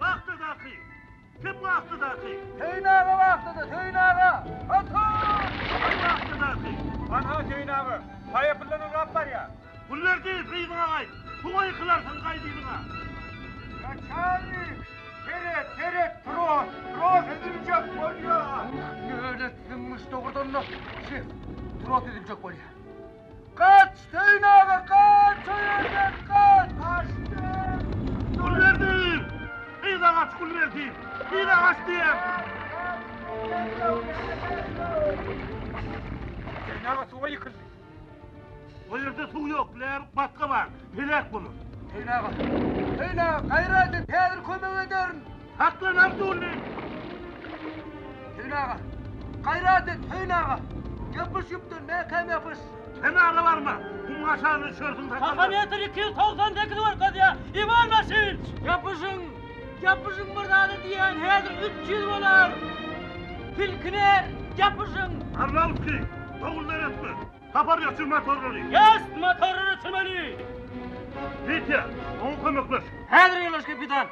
Wagtadaky! Kim wagtadaky? Söýün aga wagtada, Söýün aga! Atar! Kim wagtadaky? Anha Söýün aga, paýapyldan ylgap barýar. Gulberdi, yzyňa gaýt! Suwa ýykylarsyň, gaýt yzyňa! Naçalnik! Seret, seret, tros, tros üzüljek bolýar! Nöletsiňmiş dogrudan-da, şef, tros üzüljek bolýar. Gaç, Söýün aga, gaç, o ýerden gaç! Gaçdym! Gulberdi! Yza gaç, Gulberdi! Yza gaç diýýän! Söýün aga suwa ýykyldy. O ýerde suw ýok, läbik batga bar, heläk bolar. Söýün aga, Söýün aga, gaýrat et, häzir kömek ederin! Saklan, Abdully! Söýün aga, gaýrat et, Söýün aga! Ýapyş ýüpden, mäkäm ýapyş! Kenara barma, gumuň aşagyna düşersiň sakallar. Tahometr 298 görkezýär, Iwan Wasilç! Ýapyşyň, ýapyşyň bir zada diýýän, häzir 300 bolar! Tilkiner, ýapyşyň! Arlawskiý, dowul etme! Sapar öçür motorlary! Ýest, motorlary öçürmeli! Witýa, oňa kömekleş! Häzir ýoldaş kapitan!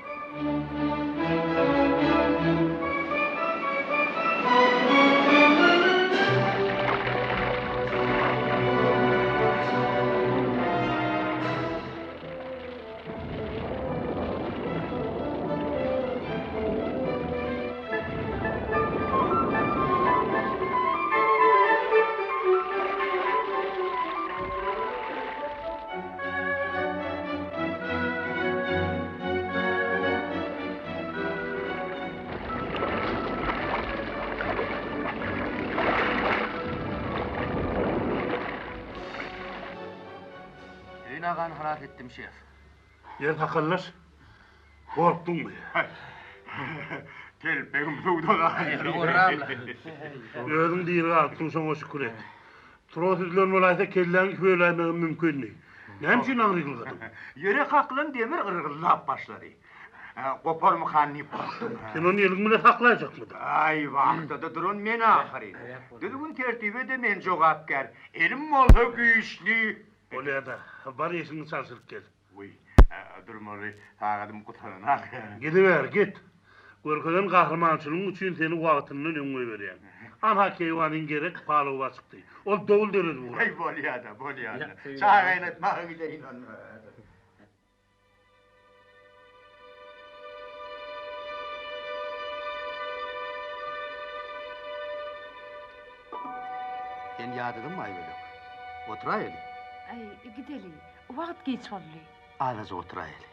Söýün agany halas etdim, şef. Ýer sakallaş. Gorkduňmy? Telpegim suwda galdy. Özüň diri galypsyň, şoňa şükür et. Tros üzülen bolaýsa, kelläňi iki böläýmegem mümkindi. Näme üçin aňry ylgadyň? Ýere kakylan demir yrgyldap başlady. Goparmykan diýip gorkdum. Sen ony eliň bilen saklaýjakmydyň? Aý, wagtada duran men ahyry. Düzgün-tertibe-de men jogapkär. Elim bolsa güýçli. Bolýa-da, bar eşigiňi çalşyryp gel. Wiý, durmaly, sagadym gutaranok. Gidiber, git. Görkezen gahrymançylygyň üçin seni wagtyndan öň goýberýän. Anha keýwanyň gerek paluba çykdy. Ol dowul döredip ugrar. Aý, bolýa-da, bolýa-da. Çaý gaýnatmaga gideýin onda. Sen ýadadyňmy, Aýbölek? Oturaýaly. Aý, gideli. Wagt giç boldy. Azajyk oturaýaly.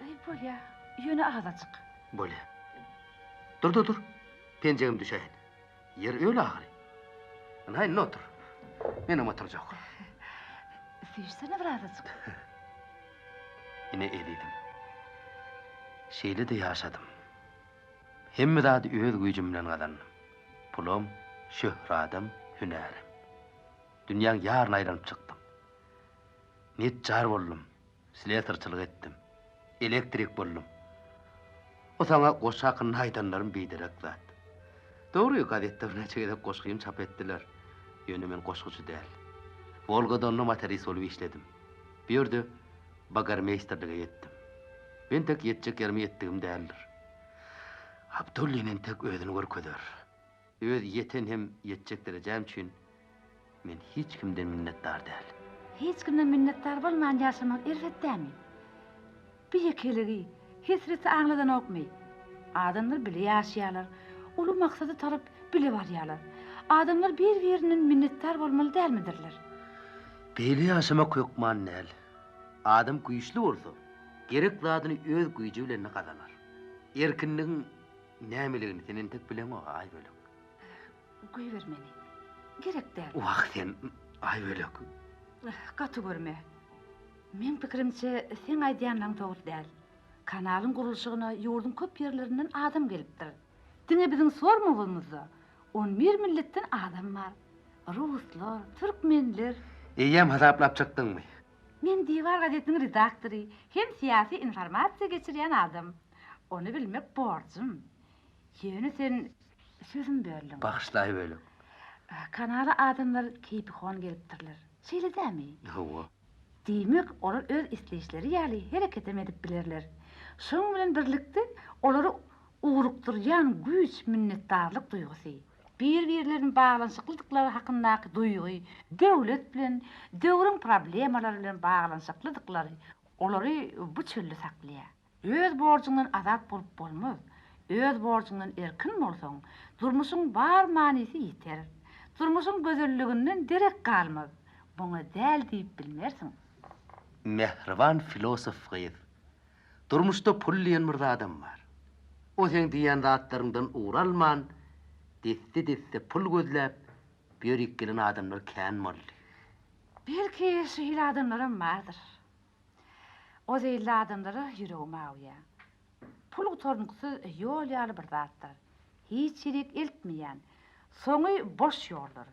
Aý, bolýa. Ýöne azajyk. Bolýa. Dur, dur, dur. Penjegim düşäýin. Ýer öl ahyry. Ynha, indi otur. Menem oturjak. Süýşsene birazajyk. Ine, ezizim. Şeýle-de ýaşadym. Hemme zady öz güýjüm bilen gazandym. Pulam, şöhradam, hünärem. Dünýäň ýaryny aýlanyp çykdym. Neçjar boldum, slesarçylyk etdim, elektrik boldum. O saňa goşgy hakynda aýdanlarym biderek zat. Dogry, gazetde birnäçe gezek goşgymy çap etdiler. Ýöne men goşguçy däl. Wolga-Donda motorist bolup işledim. Bu ýerde bagarmeýsterlige ýetdim. Bu entek ýetjek ýerime ýetdigim däldir. Abdullin entek özüni görkezer. Öz ýeten hem ýetjek derejäm üçin men hiç kimden minnetdar däl. Hiç kimden minnetdar bolman ýaşamak erbet dämi? Bu ýekeligi, hesreti aňladanokmy? Adamlar bile ýaşaýarlar, uly maksada tarap bile barýarlar. Adamlar bir-birinden minnetdar bolmaly dälmidirler? Beýle ýaşamak hökman däl. Adam güýçli bolsa, gerek zadyny öz güýji bilen-de gazanar. Erkinligiň Nämeligini sen entek bileňok, Aýbölek. Goýber meni. Gerek däl. Wah, sen, Aýbölek. Gaty görme. Meň pikirimçe, seň aýdýanlaň dogry däl. Kanalyň gurluşygyna ýurduň köp ýerlerinden adam gelipdir. Diňe biziň Sormowymyzda on bir milletden adam bar. Ruslar, türkmenler. Eýýäm hasaplap çykdyňmy? Men Diwar gazetiniň redaktory hem syýasy informasiýa geçirýän adam. Ony bilmek borjum. Ýöne sen sözüm böldüň. Bagyşla Aýbölek. Kanala adamlar keýpihon gelipdirler. Şeýle dämi? Hawa. Diýmek, olar öz isleýişleri ýaly hereketem edip bilerler. Şonuň bilen birlikde olary ugrukdyrýan güýç minnetdarlyk duýgusy. Bir-birleriniň baglanyşyklydyklary hakyndaky duýgy, döwlet bilen, döwrüň problemalary bilen baglanyşyklydyklary olary bu çölde saklaýar. Öz borjuňdan azat bolup bolmaz. Öz borjuňdan erkin bolsaň, durmuşyň bar manysy ýiter. Durmuşyň gözelliginden derek galmaz. Muňa däl diýip bilmersiň. Mähriban filosof gyz, Durmuşda pul diýen bir zadam bar. O seň diýýän zatlaryňdan ugur alman, desse-desse pul gözläp, bu ýerik gelen adamlar kän boldy. Belki, şu hili adamlaram bardyr. O zeýilli adamlara ýüregim awýar. Pul gutarnyksyz ýol ýaly bir zatdyr. Hiç ýerik eltmeýän, soňy boş ýoldur.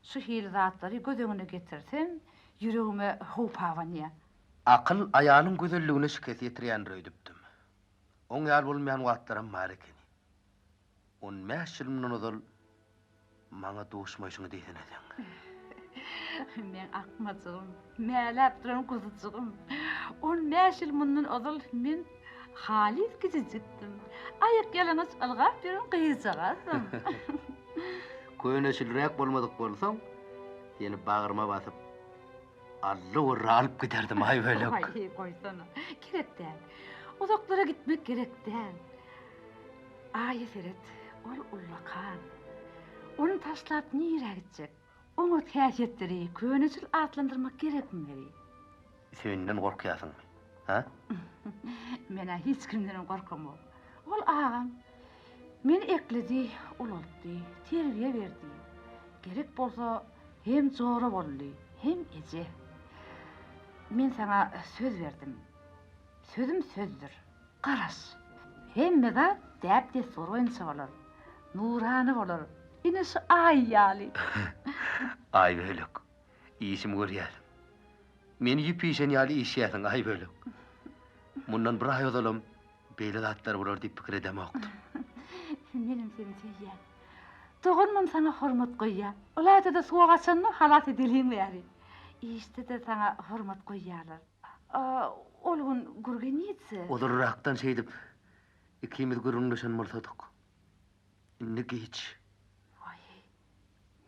Şu hili zatlary göz öňüne getirsem, ýüregime howp abanýar. Akyl aýalyň gözelligine şikes ýetirýändir öýdüpdim. Oň ýaly bolmaýan wagtlaram bar ekeni. On bäş ýyl mundan ozal maňa duşmaýşyňy diýsene seň. Meň akmajygym, mäläp duran guzujygym. On bäş ýyl mundan ozal men halys kiçijikdim. Aýakýalaňaç ylgap ýören gyzjagazdym. Köneçilräk bolmadyk bolsaň, seni bagryma basyp, Alla-urra alyp giderdim, Aýbölek. Aý, goýsana. Gerek däl. Uzaklara gitmek gerek däl. Aýa seret, ol ullakan. Ony taşlap nirä gitjek? Oňat häsiýetleri köneçil atlandyrmak gerekmi beri? Söýünden gorkýarsyňmy? Hä? Men-ä hiç kimdenem gorkamok. Ol agam. Meni ekledi, ulaltdy, terbiýe berdi. Gerek bolsa, hem jora boldy, hem eje. Men saňa söz berdim. Sözüm sözdür. Garaş. Hemme zat däp-dessur boýunça bolar. Nurana bolar. Ine şu Aý ýaly. Aýbölek, işimi görýärsiň. Meni ýüp işen ýaly işýärsiň, Aýbölek. Mundan bir aý ozalam Beýle zatlar bolar diýip pikir edemokdym. Menem seni söýýän. Doganymam saňa hormat goýýar. Ylaýta-da suwa gaçanda halas edeliň bäri. Işde-de saňa hormat goýýarlar. Ol gün Gürgenidze. Ozalrakdan şeýdip ikimiz gürrüňleşen bolsadyk. Indi giç. Waý,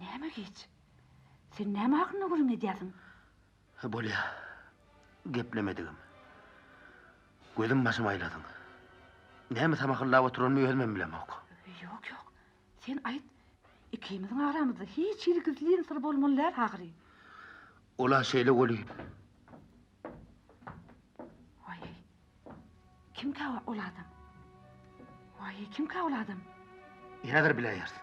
näme giç? Sen näme hakynda gürrüň edýärsiň? Bolýa, geplemedigim. Gözüm başym aýladyň. Näme samahyllap oturanymy özümem bilemok. Ýok, ýok. Sen aýt. Ikimiziň aramyzda hiç hili gizlin syr bolmaly däl ahyry. Ol-a şeýle weli. Waý, kimkä ol adam? Waý, kimkä ol adam? Häzir biläýeris.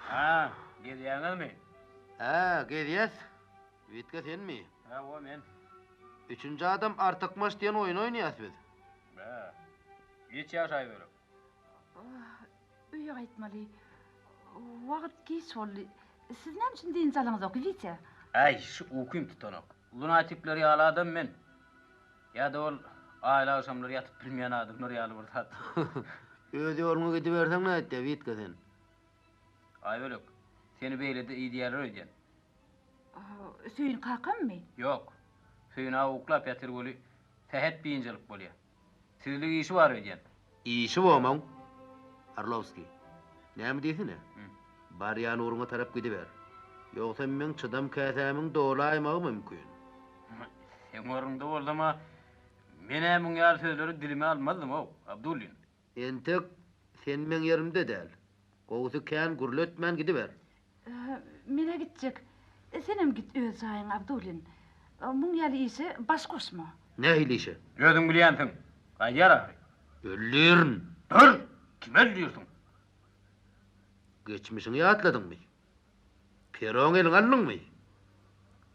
Hä, gezýäňizmi? Hä, gezýäs. Witka senmi? Hawa, men. Üçünji adam artykmaç diýen oýny oýnaýas biz. Bä. Giç ýaşaýberi. Öýe gaýtmaly. Wagt giç boldy. Siz näme üçin dynç alaňyzok, Witýa? Äý, şu ukym tutanok. Lunatikler ýaly adam men. Ýa-da ol aýly agşamlar ýatyp bilmeýän adamlar ýaly bir zat. Öz ýoluňa gidiberseň nätýä, Witka sen? Aýbölek, seni beýle-de idýärler öýdýän. Söýün kakammy? Ýok. Söýün aga uklap ýatyr weli, Sähet biynjalyk bolýa. Sizlik işi bar öýdýän. Işi bomaň, Orlowskiý. Näme diýsene? Barýan ugruňa tarap gidiber. Ýogsam meň çydam käsämiň dolaýmagy mümkin. Seň ornuňda bolsam-a, men-ä muň ýaly sözleri dilime almazdym-ow, Abdullin. Entek sen meň ýerimde däl. Gowusy kän gürletmän gidiber. Men-ä gitjek. Senem git öz jaýyňa, Abdullin. Muň ýaly işe baş goşma. Nähili işe? Özüň bilýänsiň. Gaýdýar ahyry. Öldürin! Dur! Kimi öldürýärsiň? Geçmişiňi ýatladyňmy? Peroň eliňe aldyňmy?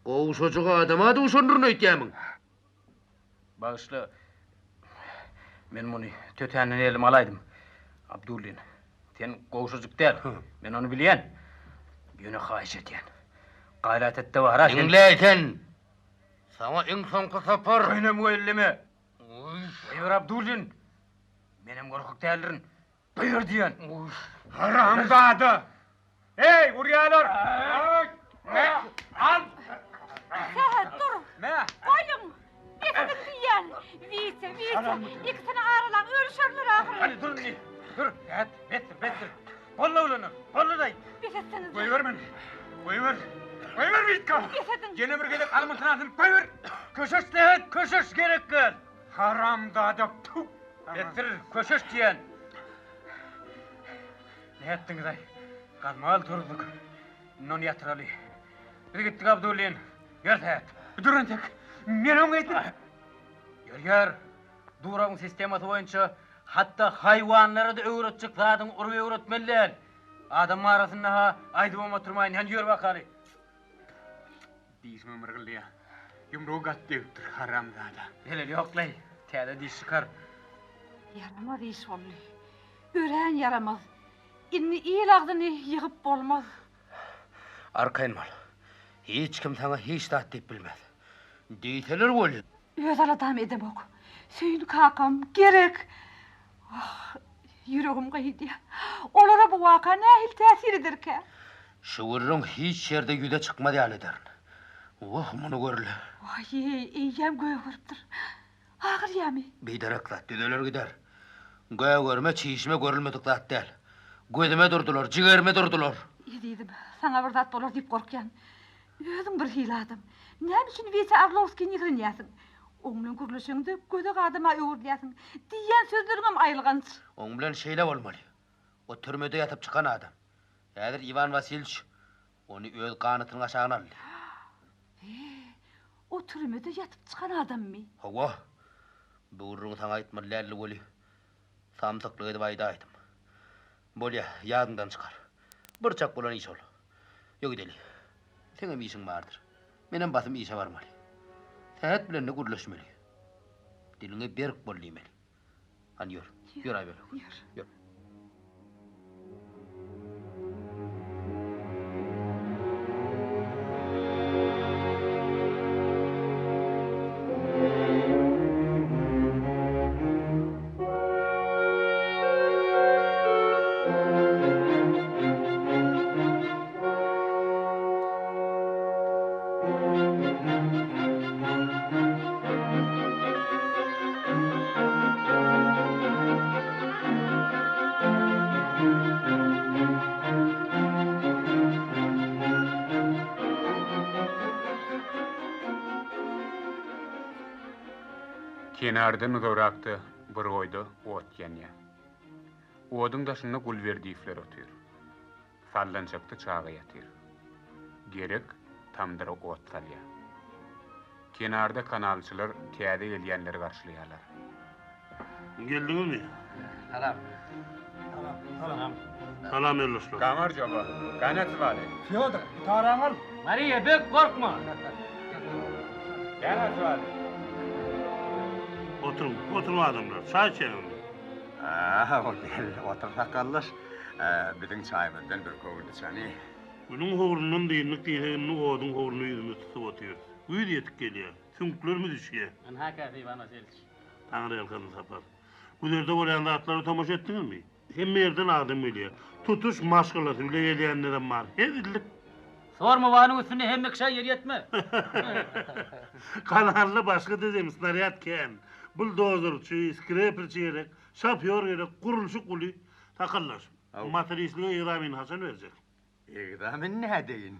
Gowşajyk adama duşandyryn öýtýärmiň? Bagyşla, men muny tötänden elime alaýdym, Abdullin. Sen gowşajyk däl, men ony bilýän. Ýöne haýyş edýän, gaýrat et-de bar-a sen. Diňle sen! Saňa iň soňky sapar. Könem elleme! Goýber, Abdullin! Menem gorkak däldirin. Goýber diýen! Haramzada! Eý, urýarlar! Me, al! Sähet, dur! Me! Goýuň! Bes ediň diýýän! Witýa, Witýa, ikisini aralaň, ölüşerler ahyry! Hany, dur indi! Dur, Sähet, besdir, besdir! Boldy oglanlar, boldy-daý! Bes etseniz! Goýber meni! Goýber! Goýber, Witka! Bes ediň! Ýene bir gezek almytyny asylyp goýber! Köşeş, Sähet, köşeş, gerek däl! Haramzada, tüw! Besdir, köşeş diýýän! Nätdiňiz-aý? Galmagal turzduk. Indi ony ýatyraly. Biz gitdik Abdullin. Ýör Sähet. Dur entek. Men oňa aýtdym. Ýör, ýör. Durowyň sistemasy boýunça hatda haýwanlara-da öwretjek zadyňy urup öwretmeli däl. Adam arasynda-ha aýdybam oturmaýyn. Hany ýör bakaly. Dişim ymyrgylýar. Ýumrugy gaty degipdir, haramzada. Zeleli ýok-laý. Täze diş çykar. Ýaramaz iş boldy. Örän ýaramaz. Indi il agzyny ýygyp bolmaz. Arkaýyn bol. Hiç kim saňa hiç zat diýip bilmez. Diýseler welin. Öz aladamy edemok. Söýün kakam gerek. Wah, ýüregim gyýylýar. Olara bu waka nähili täsir ederkä? Şu gürrüň hiç ýerde ýüze çykmaz ýaly ederin. Wah, muny görle. Waý-eý, eýýäm gögeripdir. Agyrýamy? Biderek zat, düzeler gider. Gögerme, çişme görülmedik zat däl. Gözüme durdular, jigerime durdular. Ezizim, saňa bir zat bolar diýip gorkýan. Özüň birhili adam. Näme üçin Witýa Orlowskini ýigrenýärsiň? Oň bilen gürleşeňde gödek adama öwrülýärsiň. Diýýän sözleriňem aýylganç. Oň bilen şeýle bolmaly. O türmede ýatyp çykan adam. Häzir Iwan Wasilç ony öz ganatynyň aşagyna aldy. He, o türmede ýatyp çykan adammy? Hawa. Bu gürrüňi saňa aýtmaly däldi weli, samsyklyk edip aýdaýdym. Bolýa, ýadyňdan çykar. Bir çak bolan iş ol. Ýö gideli. Seňem işiň bardyr. Menem basym işe barmaly. Sähet bilen-de gürleşmeli. Diliňe berk bol diýmeli. Hany ýör. Ýör Aýbölek. Ýör. Ýör. Kenardan uzagrakda bir oýda ot ýanýar. Oduň daşynda Gulberdiýewler otyr. Sallançakda çaga ýatyr. Gerek tamdyra ot salýar. Kenarda kanalçylar täze gelýänleri garşylaýarlar. Geldiňizmi? Salam. Salam. Salam ýoldaşlar. Gamar joba. Gana zwali. Fýodor, gitaraňy al. Mariýa, bek gorkma. Gana zwali. Oturyň, oturyň adamlar, çaý içeliň. Aa, gel, otur sakaldaş. Biziň çaýymyzdan bir köwür içeni. Günüň howrundan dyndyk diýsek indi oduň howruna ýüzümizi tutup otyrys. Güýz ýetip gelýär. Süňklerimiz üşýär. Ynha käse Iwan Wasilç. Taňryýalkasyn Sapar. Güzerde bolýan zatlara tomaşa etdiňizmi? Hemme ýerden adam gelýär. Tutuş maşgalasy bile gelýänlerem bar. Hezillik. Sormowanyň üstünde hemme kişä ýer ýetmez. Kanalda başga-da zemsnarýad kän. Buldozerçi, skreperçi gerek, şofýor gerek, gurluşyk uly. Sakaldaş, motoristlige ekzameni haçan berjek? Ekzamen nädeýin?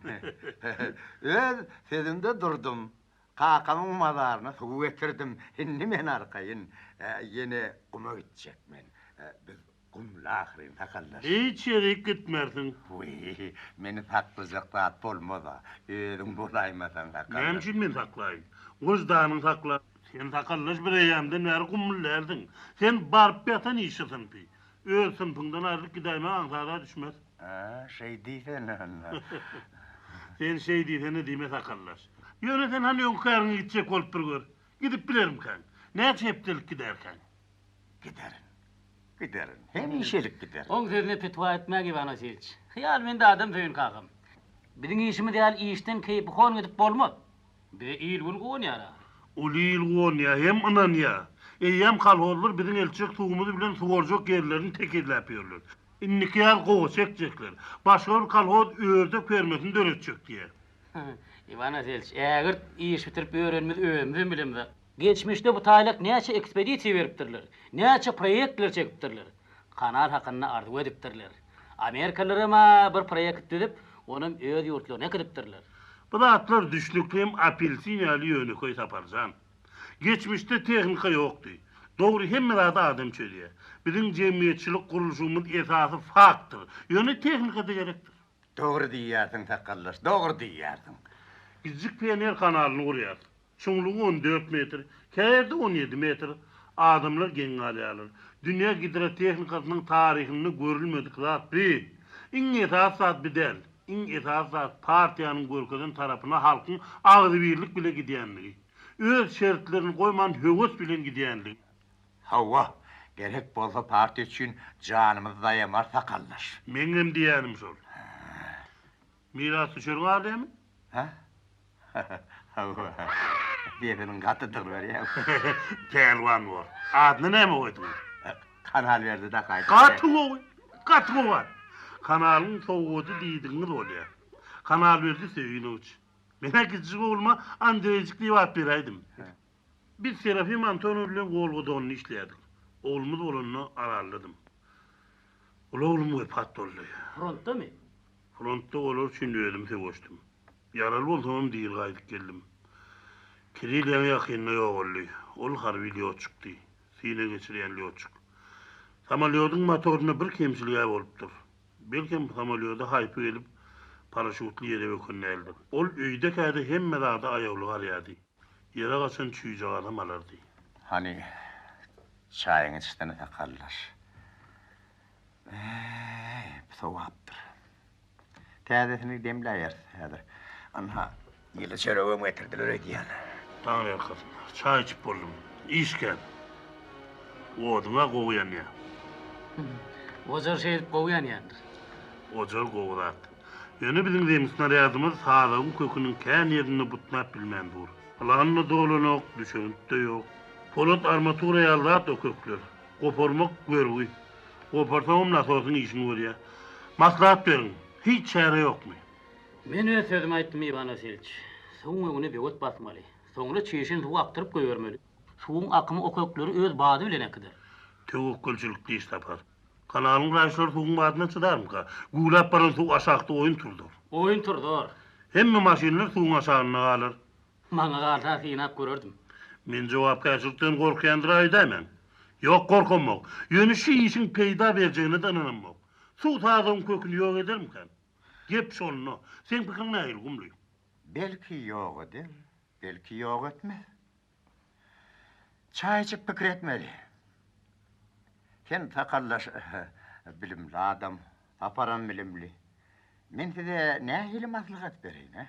Öz sözümde durdum. Kakamyň mazaryna suw getirdim. Indi men arkaýyn. Ýene guma gitjek men. Biz gumly ahyryn, sakaldaş. Hiç ýerik gitmersiň. Wiý, meni saklajak zat bolmaz-a. Özüň bolaýmasaň, sakaldaş. Näme üçin men saklaýyn? Wyždanyň saklar. Sen sakaldaş bireýýämden bäri gumly dälsiň. Sen baryp ýatan işçi synpy. Öz synpyňdan aýrylyp gidäýmek aňsat-a düşmez. Hä, şeý diýsene onda. Sen şeý diýsene diýme sakaldaş. Ýöne sen hany öňki käriňe gitjek bolup bir gör. Gidip bilermikäň? Näçe hepdelik giderkäň? Giderin. Giderin. Hemişelik giderin. Oň sözüne pitwa etmäň Iwan Wasilç. Hyýalbent adam Söýün kakam. Biziň işimiz ýaly işden keýpihon gidip bolmaz. Bize il-gün guwanýar ahyry. Uly il guwanýar, hem ynanýar. Eýýäm kolhozlar biziň eltjek suwumyz bilen suwarjak ýerlerini tekizläp ýörler. Indiki ýaz gowaça ekjekler. Başga bir kolhoz ördek fermasyny döretjek diýýär. Iwan Wasilç, ägirt iş bitirip ýörenimizi özümizem bilemzok. Geçmişde bu taýlak näçe ekspedisiýa beripdirler, näçe proýektler çekipdirler. Kanal hakynda arzuw edipdirler. Amerikalylaram-a bir proýekt düzüp, onam öz ýurtlaryna äkidipdirler. Bu zatlar düşnükli hem apelsin ýaly ýönekeý Saparjan. Geçmişde tehnika ýokdy. Dogry hemme zady adam çözýär. Biziň jemgyýetçilik gurluşygymyz esasy faktor. Ýöne tehnika-da gerekdir. Dogry diýýärsiň sakaldaş, dogry diýýärsiň. Kiçijik pioner kanalyny gurýarys. Çuňlugy 14 metr, käýerde 17 metr. Adamlar geň galýarlar. Dünýä gidrotehnikasynyň taryhynda görülmedik zat bi. Iň esasy zat bi däl. Iň esasy zat partiýanyň görkezen tarapyna halkyň agzybirlik bile gidýänligi. Öz şertlerini goýman höwes bilen gidýänligi. Hawa, gerek bolsa partiýa üçin janymyzy daýamarys sakaldaş. Meňem diýýänim şol. Mirasdüşeriň galýamy? Hä? Hawa. Sesiniň gatydygyny görýäňmi? Pälwan bor. Adyny näme goýduňyz? Kanalberdi dakaýdyk. Gaty gowy. Gaty gowy at. Kanalyň sowgady diýdigiňiz bolýar. Kanalberdi Söýünowiç. Men-ä kiçijik ogluma Andreýjik diýip at beräýdim. Biz Serafim Antonow bilen Wolgodonda işleýärdik. Oglumyz bolanda Araldadym. Uly oglum wepat boldy. Frontdamy? Frontda olar üçin özüm söweşdim. Ýaraly bolsamam diri gaýdyp geldim. Kirill ýaňy-ýakynda ýogaldy. Ol harby lýotçikdi. Synag geçirýän lýotçik. Samolýodyň motorynda bir kemçilig-ä bolupdyr. Belkem samolýoda haýpy gelip, paraşýutly ýere böken däldir. Ol öýdekä-de hemme zada aýawly garýardy. Ýere gaçan çüýjagazam alardy. Hany, çaýyňy içsene sakaldaş. Äý, bu sowapdyr. Täzesini demläýeris häzir. Ynha, ýyly çöregem getirdiler öýdýän. Taňryýalkasyn. Çaý içip boldum. Iş kän. Oduň-a gowy ýanýar. Ojar şeýdip gowy ýanýandyr. Ojar gowy zat. Ýöne biziň zemsnarýadymyz sazagyň köküniň kän ýerinde butnap bilmän dur. Plan-da dolanok, düşewünt-de ýok. Polat armatura ýaly zat o kökler. Goparmak görgi. Goparsaňam nasosyň işini görýär. Maslahat beriň, hiç çäre ýokmy? Men öz sözümi aýtdym, Iwan Wasilç. Suwuň öňüne böwet basmaly. Soňra çişen suwy akdyryp goýbermeli. Suwuň akymy o kökleri öz bady bilen äkider. Töwekgelçilikli iş tapar. Kanalyň raýyşlary suwuň badyna çydarmyka? Güwläp baran suw aşakda oýun turzar. Oýun turzar. Hemme maşynlar suwuň aşagynda galar. Maňa galsa synap görerdim. Men jogapkärçilikden gorkýandyr öýdäýmäň. Ýok, gorkamok. Ýöne şu işiň peýda berjegine-de ynanamok. Suw sazagyň köküni ýok edermikän? Gep şonda. Seň pikiriň nähili, Gumly? Belki ýok eder, belki ýok etmez. Çaý içip pikir etmeli. Sen sakallaş bilimli adam, Saparam bilimli. Men size nähili maslahat bereýin, hä?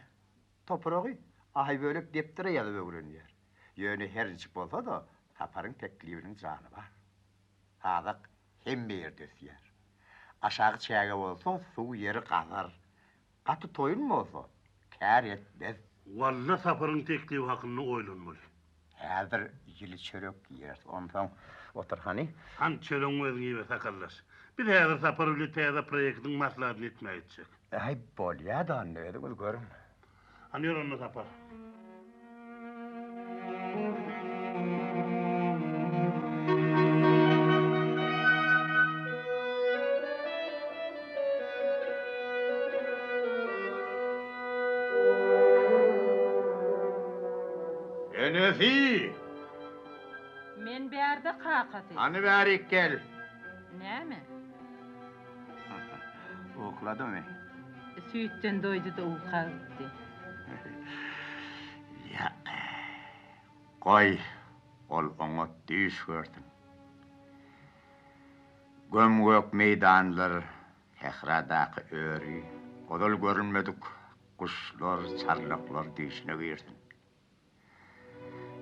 Topragy Aýbölek depdere ýazyp öwrenýär. Ýöne her niçik bolsa-da, Saparyň teklibiniň jany bar. Sazak hemme ýerde ösýär. Aşagy çäge bolsa, suw ýeri gazar. Gaty toýun bolsa, kär etmez. Walla Saparyň teklibi hakynda oýlanmaly. Häzir ýyly çörek iýeris, onsoň otur hany. Hany çöregiňi özüň iýiber sakallaş. Biz häzir Sapar bile täze proýektiň maslahatyny etmäge gitjek. Äý bolýa-da onda özüňiz görüň. Hany ýör onda Sapar. Enesi! Men bärde kakasy. Hany bärik gel. Näme? Ukladymy? Süýtden doýdy-da uka gitdi. Ýa, goý, ol oňat düýş görsün. Göm-gök meýdanlar, sähradaky öri, ozal görülmedik guşlar, çarlaklar düýşüne girsin.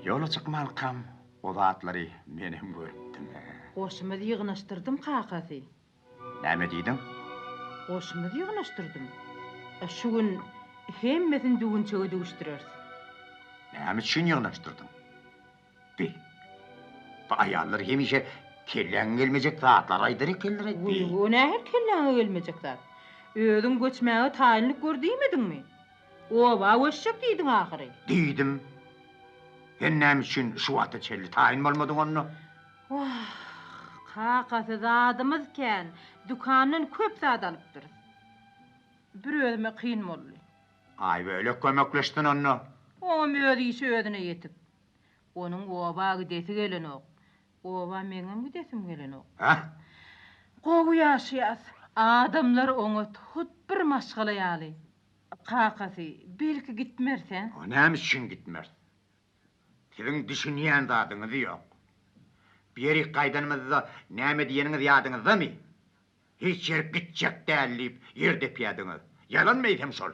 Ýola çykmankam o zatlary menem görüpdim. Goşumyzy ýygnaşdyrdym, kakasy. Näme diýdiň? Goşumyzy ýygnaşdyrdym. Şu gün hemmesini düwünçege düwüşdireris. Näme üçin ýygnaşdyrdyň? Bi, bu aýallar hemişe kelläňe gelmejek zatlary aýdar ekenler-aý. Wiý, o nähili kelläňe gelmejek zat? Özüň göçmäge taýynlyk gör diýmediňmi? Oba göçjek diýdiň ahyry. Diýdim. Sen näme üçin şu wagta çenli taýyn bolmadyň onda? Wah, kakasy zadymyz kän, dükandan köp zat alypdyrys. Bir özüme kyn boldy. Aýbölek kömekleşsin onda. Oňam öz işi özüne ýetik. Onuň oba gidesi gelenok. Oba meňem gidesim gelenok. Hä? Gowy ýaşaýas. Adamlar oňat, hut bir maşgala ýaly. Kakasy, belki gitmeris-ä? O näme üçin gitmeris? Siziň düşünýän zadyňyz ýok. Bu ýerik gaýdanymyzda näme diýeniňiz ýadyňyzdamy? Hiç ýerik gitjek däl diýip ýer depýädiňiz. Ýalanmy eýsem şol?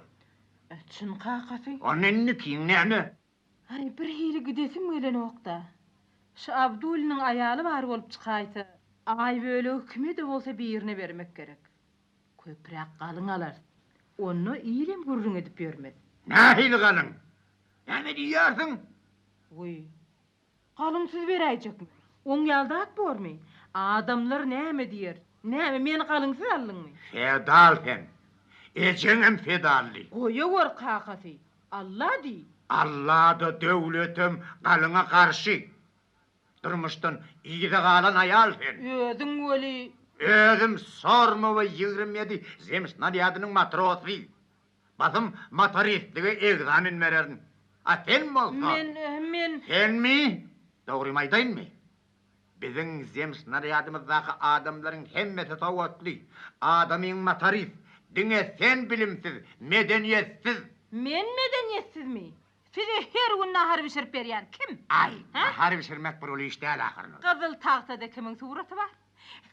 Çyn kakasy. Onda indikiň näme? Aý, birhili gidesim gelenok-da. Şu Abdulliniň aýaly bar bolup çykaýsa, Aýbölegi kime-de bolsa birine bermek gerek. Köpräk galyň alarys. Onda ilem gürrüň edip ýörmez. Nähili galyň? Näme diýýärsiň? Wiý, galyňsyz beräýjekmi? Oň ýaly zat bormy? Adamlar näme diýer? Näme, meni galyňsyz aldyňmy? Feodal sen. Ejeňem feodaldy. Goýawer, kakasy. Alla diý. Alla-da, döwletem galyňa garşy. Durmuşdan yza galan aýal sen. Özüň weli. Özüm Sormowa 27 zemsnarýadynyň matrosy. Basym motoristlige egzamin bererin. A sen bolsa. Men, men. Senmi? Dogrymy aýdaýynmy? Biziň zemsnarýadymyzdaky adamlaryň hemmesi sowatly. Adamyň motorist. Diňe sen bilimsiz, medeniýetsiz. Men medeniýetsizmi? Size her gün nahar bişirip berýän kim? Aý, nahar bişirmek bir uly iş däl ahyryn. Gyzyl tagtada kimiň suraty bar?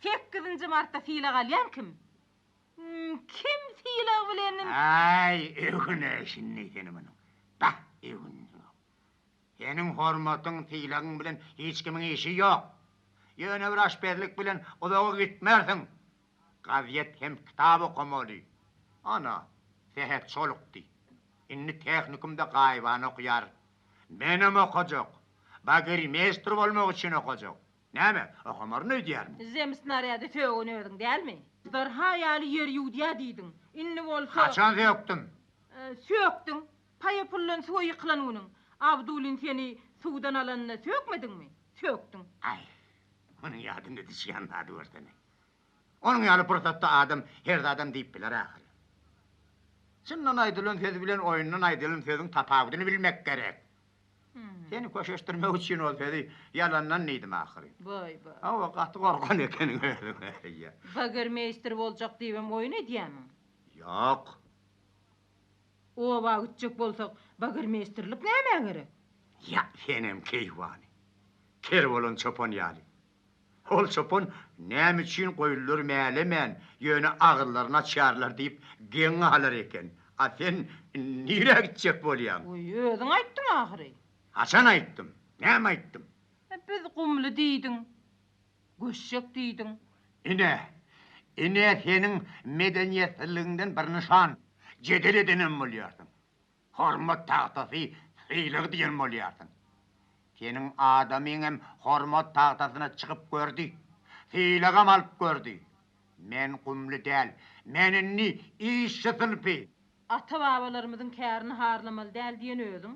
Sekizinji martda sylag alýan kim? Kim sylag bilen? Aý, öwün-ä şindi seni munuň. Bah, öwün. Seniň hormatyň, sylagyň bilen hiç kimiň işi ýok. Ýöne bir aşpezlik bilen uzaga gitmersiň. Gazýet hem kitap okamaly. Ana, Sähet çolukdy. Indi tehnikumda gaýybana okýar. Menem okajak. Bagermeýstr bolmak üçin okajak. Näme, okamaryn öýdýärmiň? Zemsnarýady sögen özüň dälmi? Darha ýaly ýer ýuwdýa diýdiň. Indi bolsa. Haçan sökdüm? Sökdüň. Paýa puldan suwa ýykylan günüň. Abdulin seni suwdan alanda sökmediňmi? Sökdüň. Aý, munuň ýadyna düşýän zady görsene. Onuň ýaly pursatda adam her zadam diýip biler ahyry. Çyndan aýdylan söz bilen oýundan aýdylan sözüň tapawudyny bilmek gerek. Seni köşeşdirmek üçin ol sözi ýalandan diýdim ahyry. Baý-baý. Hawa, gaty gorkan ekeniň özüň. Bagermeýster boljak diýibem oýun edýämiň? Ýok. Oba gitjek bolsak, bagermeýsterlik nämä gerek? Ýa, senem keýwany. Ker bolan çopan ýaly. Ol çopan näme üçin goýunlar mälemän, ýöne agyzlaryny açýarlar diýip geň galar eken. A sen nirä gitjek bolýaň? Goý, özüň aýtdyň ahyry. Haçan aýtdym? Näme aýtdym? Biz gumly diýdiň. Göçjek diýdiň. Ine, ine seniň medeniýetsizligiňden bir nyşan. Jedel edenem bolýarsyň. Hormat tagtasy sylag diýen bolýarsyň. Seniň adamyň hem hormat tagtasyna çykyp gördi. Sylagam alyp gördi. Men gumly däl. Men indi işçi synpy. Ata-babalarymyzyň kärini harlamaly däl diýen özüň.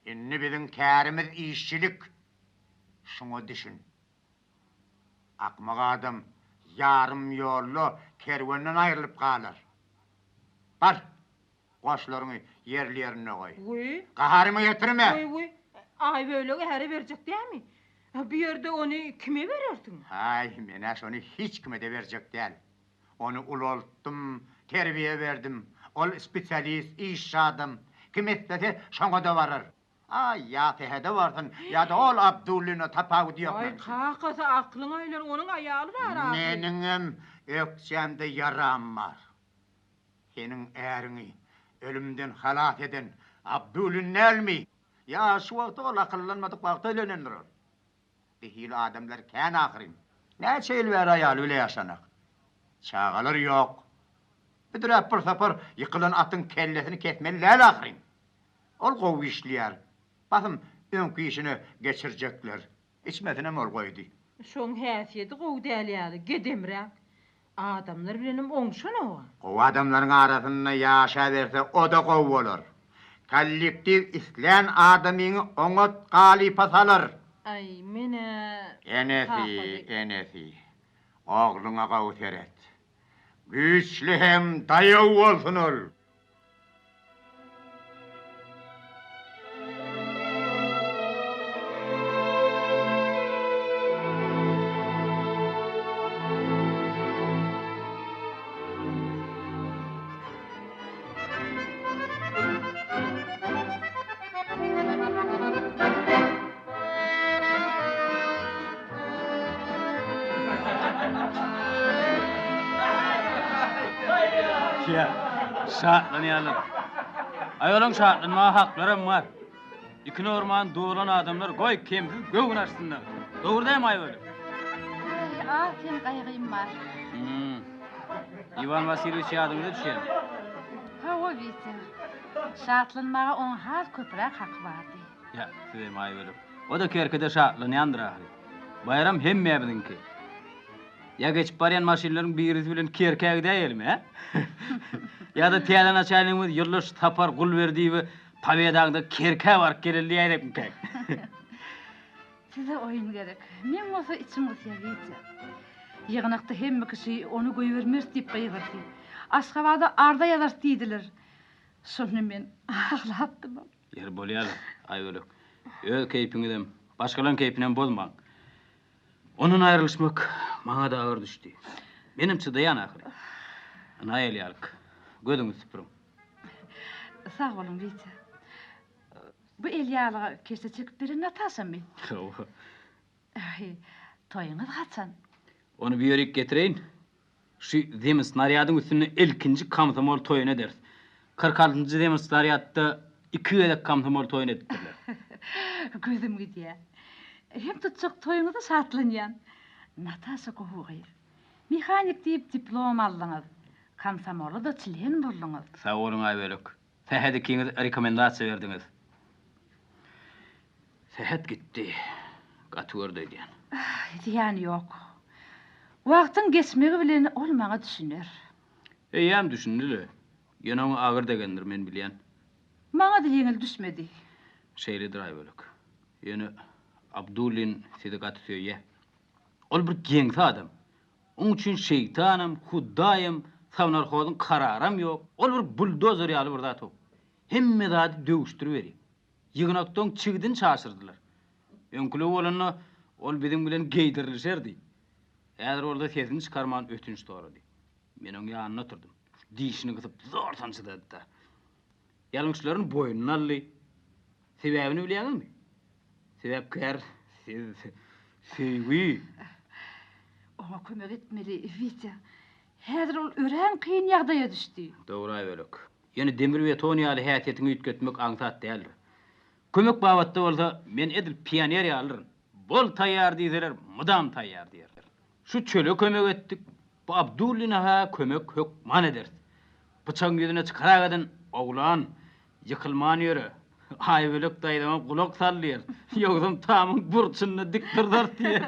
Indi biziň kärimiz işçilik. Şuňa düşün. Akmak adam ýarym ýolda kerwenden aýrylyp galar. Bar, Goşlaryňy ýerli-ýerinde goý. Wiý. Gaharymy getirme! Wiý, wiý. Aýbölegi äre berjek dämi? Bu ýerde ony kime berersiň? Haý, men-ä şony hiç kime-de berjek däl. Ony ulaltdym, terbiýe berdim. Ol spesialist, işçi adam. Kim islese, şoňa-da barar. Aý, ýa Sähede barsyn, ýa-da ol Abdullina, tapawudy ýok Aý, meniň üçin. kakasy, aklyň aýlan, onuň aýaly bar ahyry. Meniňem ökjämde ýaram bar. Seniň äriňi ölümden halas eden Abdulin dälmi? Ýa şu wagty ol akyllanmadyk wagty öýlenendir ol. Bir hili adamlar kän ahyryn. Näçe ýyl bäri aýaly bile ýaşanak. Çagalar ýok. Büdräp bir sapar ýykylan atyň kellesini kesmeli däl ahyryn. Ol gowy işleýär. Basym öňki işine geçirjekler. Içmesinem ol goýdy. Şoň häsiýeti gowy däl ýaly, gedemräk. Adamlar bilenem oňşanok-a. Gowy adamlaryň arasynda ýaşaberse o-da gowy bolar. Kollektiw islän adamyňy oňat galypa salar. Aý, men-ä Enesi, kakasy. enesi, ogluňa gowy seret. Güýçli hem daýaw bolsun ol. Şatlanýarlar. Aý olaň şatlanmaga haklaram bar. Iki normany dolan adamlar goý kemsiz göwün açsynlar. Dogry dälmi Aýbölek? Aý, az-kem gaýgym bar. Hmm. Iwan Wasilýewiç ýadyňyza düşýärmi? Hawa, Witýa. Şatlanmaga oň has köpräk haky bardy. Ýa, sizem Aýbölek. O-da kerkede şatlanýandyr ahyry. Baýram hemmämiziňki. Ýa geçip barýan maşynlaryň birisi bilen Kerkä gidäýelimi, hä? Ýa-da täze naçalnigimiz Ýoldaş Sapar Gulberdiýewe Pobedaňda Kerkä baryp geleli diýäýsekmikäk? Size oýun gerek. Meň bolsa içim gysýar, Witýa. Ýygnakda hemme kişi ony goýbermeris diýip gygyrdy. Aşgabada arza ýazarys diýdiler. Şonda men aglapdymam. Ýeri bolýar, Aýbölek. Öz keýpiňizem, başgalaryň keýpinem bozmaň. Ondan aýrylyşmak maňa-da agyr düşdi. Menem çydaýan ahyry. Ynha elýalyk. Gözüňizi süpüriň. Sag boluň, Witýa. Bu elýalyga keşde çekip beren Nataşamy? Hawa. Aý, toýuňyz haçan? Ony bu ýerik getireýin. Şu zemsnarýadyň üstünde ilkinji komsomol toýuny ederis. 46-njy zemsnarýadda iki gezek komsomol toýuny edipdirler. Gözüm gidýär. Hem tutjak toýuňyza şatlanýan. Nataşa gowy gyz. Mehanik diýip diplom aldyňyz. Komsomola-da çlen bolduňyz. Sag boluň Aýbölek. Sähet ikiňiz rekomendasiýa berdiňiz. Sähet gitdi. Gaty gördi öýdýän. Zyýany ýok. Wagtyň geçmegi bilen ol maňa düşüner. Eýýäm düşündi-le. Ýöne oňa agyr degendir, men bilýän. Maňa-da ýeňil düşmedi. Şeýledir Aýbölek. Ýöne Abdullin sizi gaty söýýär. Ol bir geňsi adam. Oň üçin şeýtanam, hudaýam, sownarhozyň kararam ýok. Ol bir buldozer ýaly bir zat-ow. Hemme zady döwüşdiriberýär. Ýygnakda oň çigidini çaşyrdylar. Öňküligi bolanda, ol biziň bilen geýdirilişerdi. Häzir bolsa sesini çykarman ötünç sorady. Men oň ýanynda oturdym. Dişini gysyp zordan çydady-da. Ýalňyşlaryny boýnuna aldy. Sebäbini bilýäňizmi? Sebäpkär siz, söýgi. Oňa kömek etmeli, Witýa. Häzir ol örän kyn ýagdaýa düşdi. Dogry, Aýbölek. Ýöne demir-beton ýaly häsiýetiňi üýtgetmek aňsat däldir. Kömek babatda bolsa, men edil pioner ýalydyryn. Bol taýýar diýseler, mydam taýýar diýerler. Şu çöle kömek etdik, bu Abdulline-hä kömek hökman ederis. Pyçagyň ýüzüne çykarak eden oglan, ýykylman ýöre. Aýbölek daýzaňa gulak sal diýer. Ýogsam tamyň burçunda dik durzarys diýer.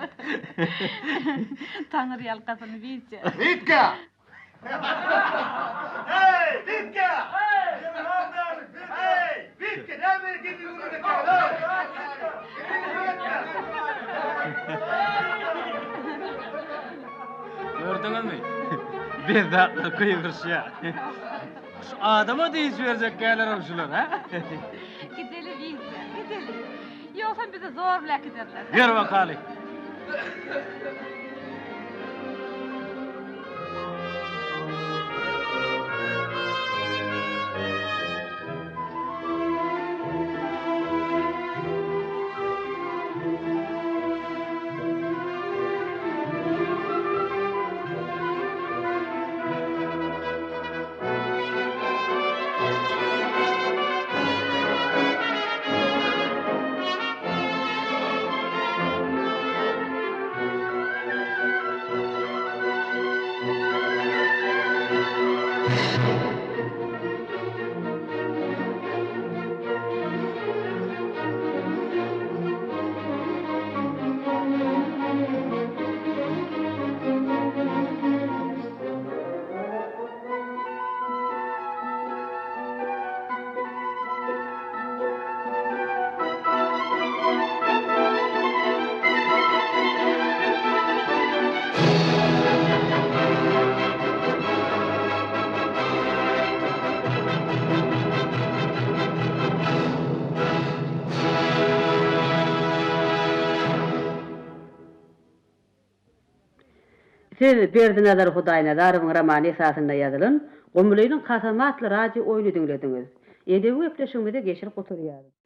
Taňryýalkasyn, Witýa. Witýa! Heý, Witýa! Heý, Witýa, näme gizlin gürrüň etýäňiz-oý? Gördüňizmi? Bezzatlar gygyryşýar. Şu adama dynç berjekkälerem şular, hä? Gideli, Witýa, gideli. Ýogsam bizi zor bilen äkiderler. Ýör bakaly. Siz Berdinazar Hudaýnazarowyň romany esasynda ýazylan Gumlynyň kasamy atly radio oýny diňlediňiz. Edebi gepleşigimizi geçirip gutarýarys.